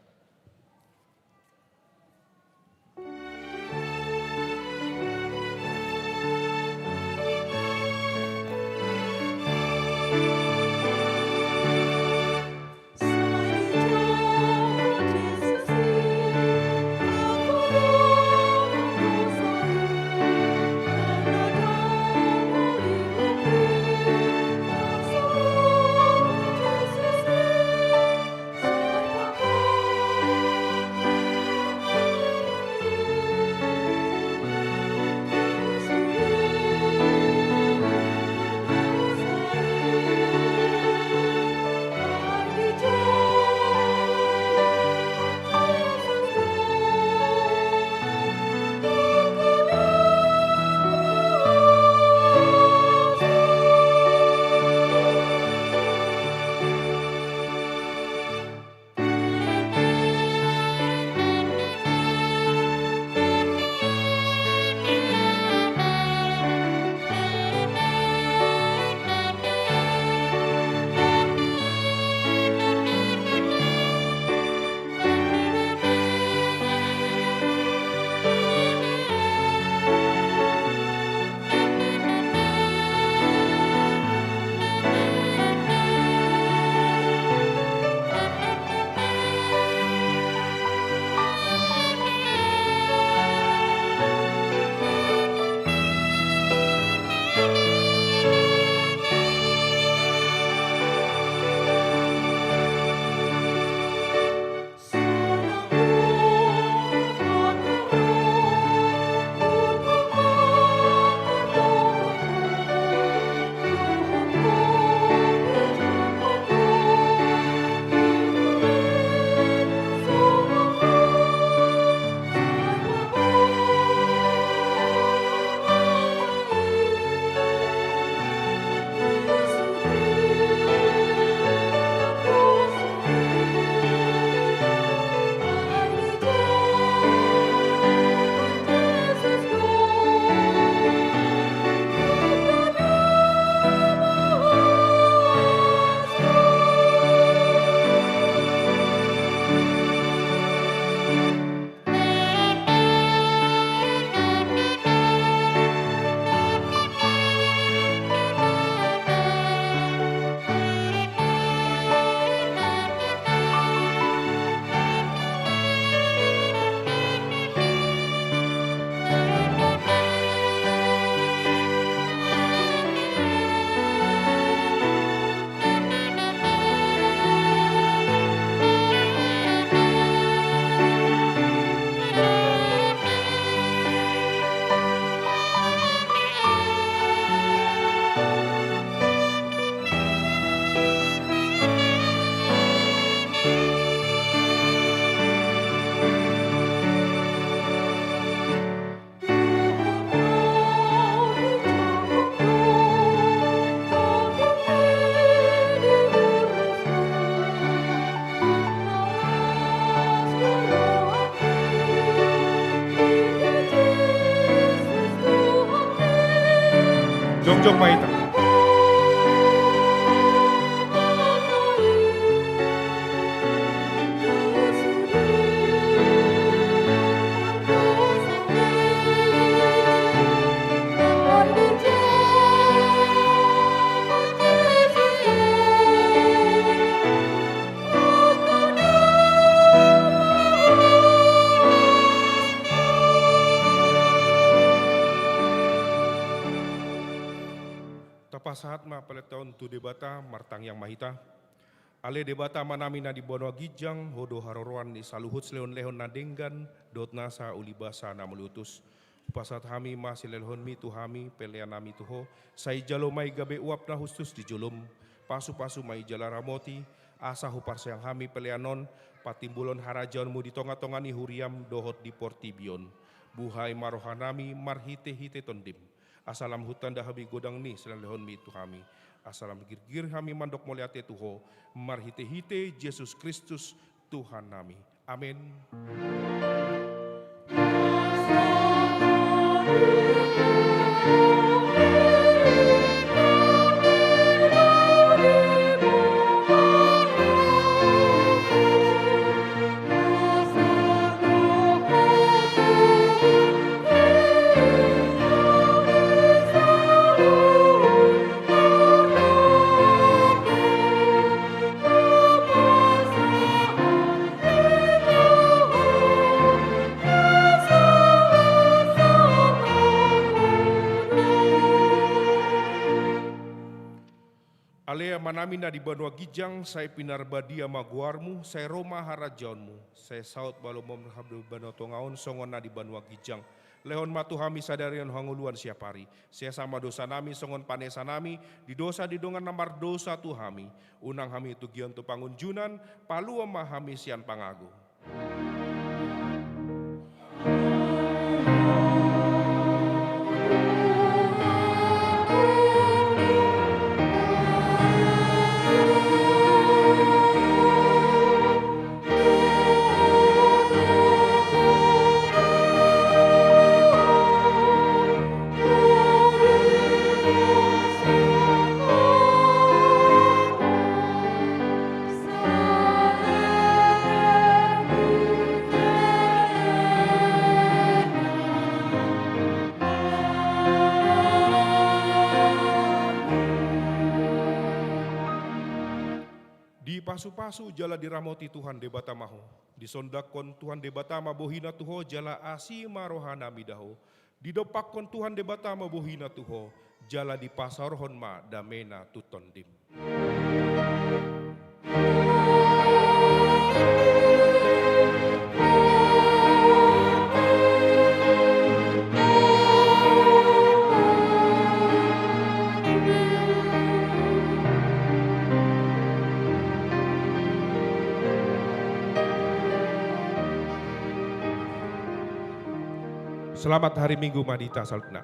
Jong ma hita. Tapasahat ma partangiangon tu Debata, martangiang ma hita. Ale Debata Amanami na di banua ginjang, Ho do haroroan ni saluhut silehonlehon na denggan dohot nasa ulibasa na mauliutus. Hupasahat hami ma silehonlehonmi tu hami, pelean nami tu Ho, sai jalo ma i gabe uap na hushus di jolom, pasupasu ma i jala ramoti, asa huparsilang hami pelean on patimbulhon harajaonmu di tongatonga ni huriam dohot di portibi on. Buhai ma rohanami marhitehite Tondim, asa lam hutanda hami godang ni silehonlehonmi tu hami, asa lam girgir hami mandok mauliate tu Ho, marhitehite Jesus Kristus Tuhannami. Amen. Ale Amanami na di banua ginjang, sai pinarbadia ma goarmu, sai ro ma harajaonmu, sai saut ma lomomu di banua tonga on songon na di banua ginjang. Lehon ma tu hami sadari on hangoluan siapari. Sesa ma dosanami songon panesanami di dosa ni dongan na mardosa tu hami. Unang hami tugion tu pangunjunan, palua ma hami sian pangago. Dipasupasu jala diramoti Tuhan Debata ma ho. Disondangkon Tuhan Debata ma bohina tu ho jala asi ma rohanami da ho. Didompakkon Tuhan Debata ma bohina tu ho jala dipasaorhon ma damena tu tondim. Selamat hari Minggu ma di hita saluhutna.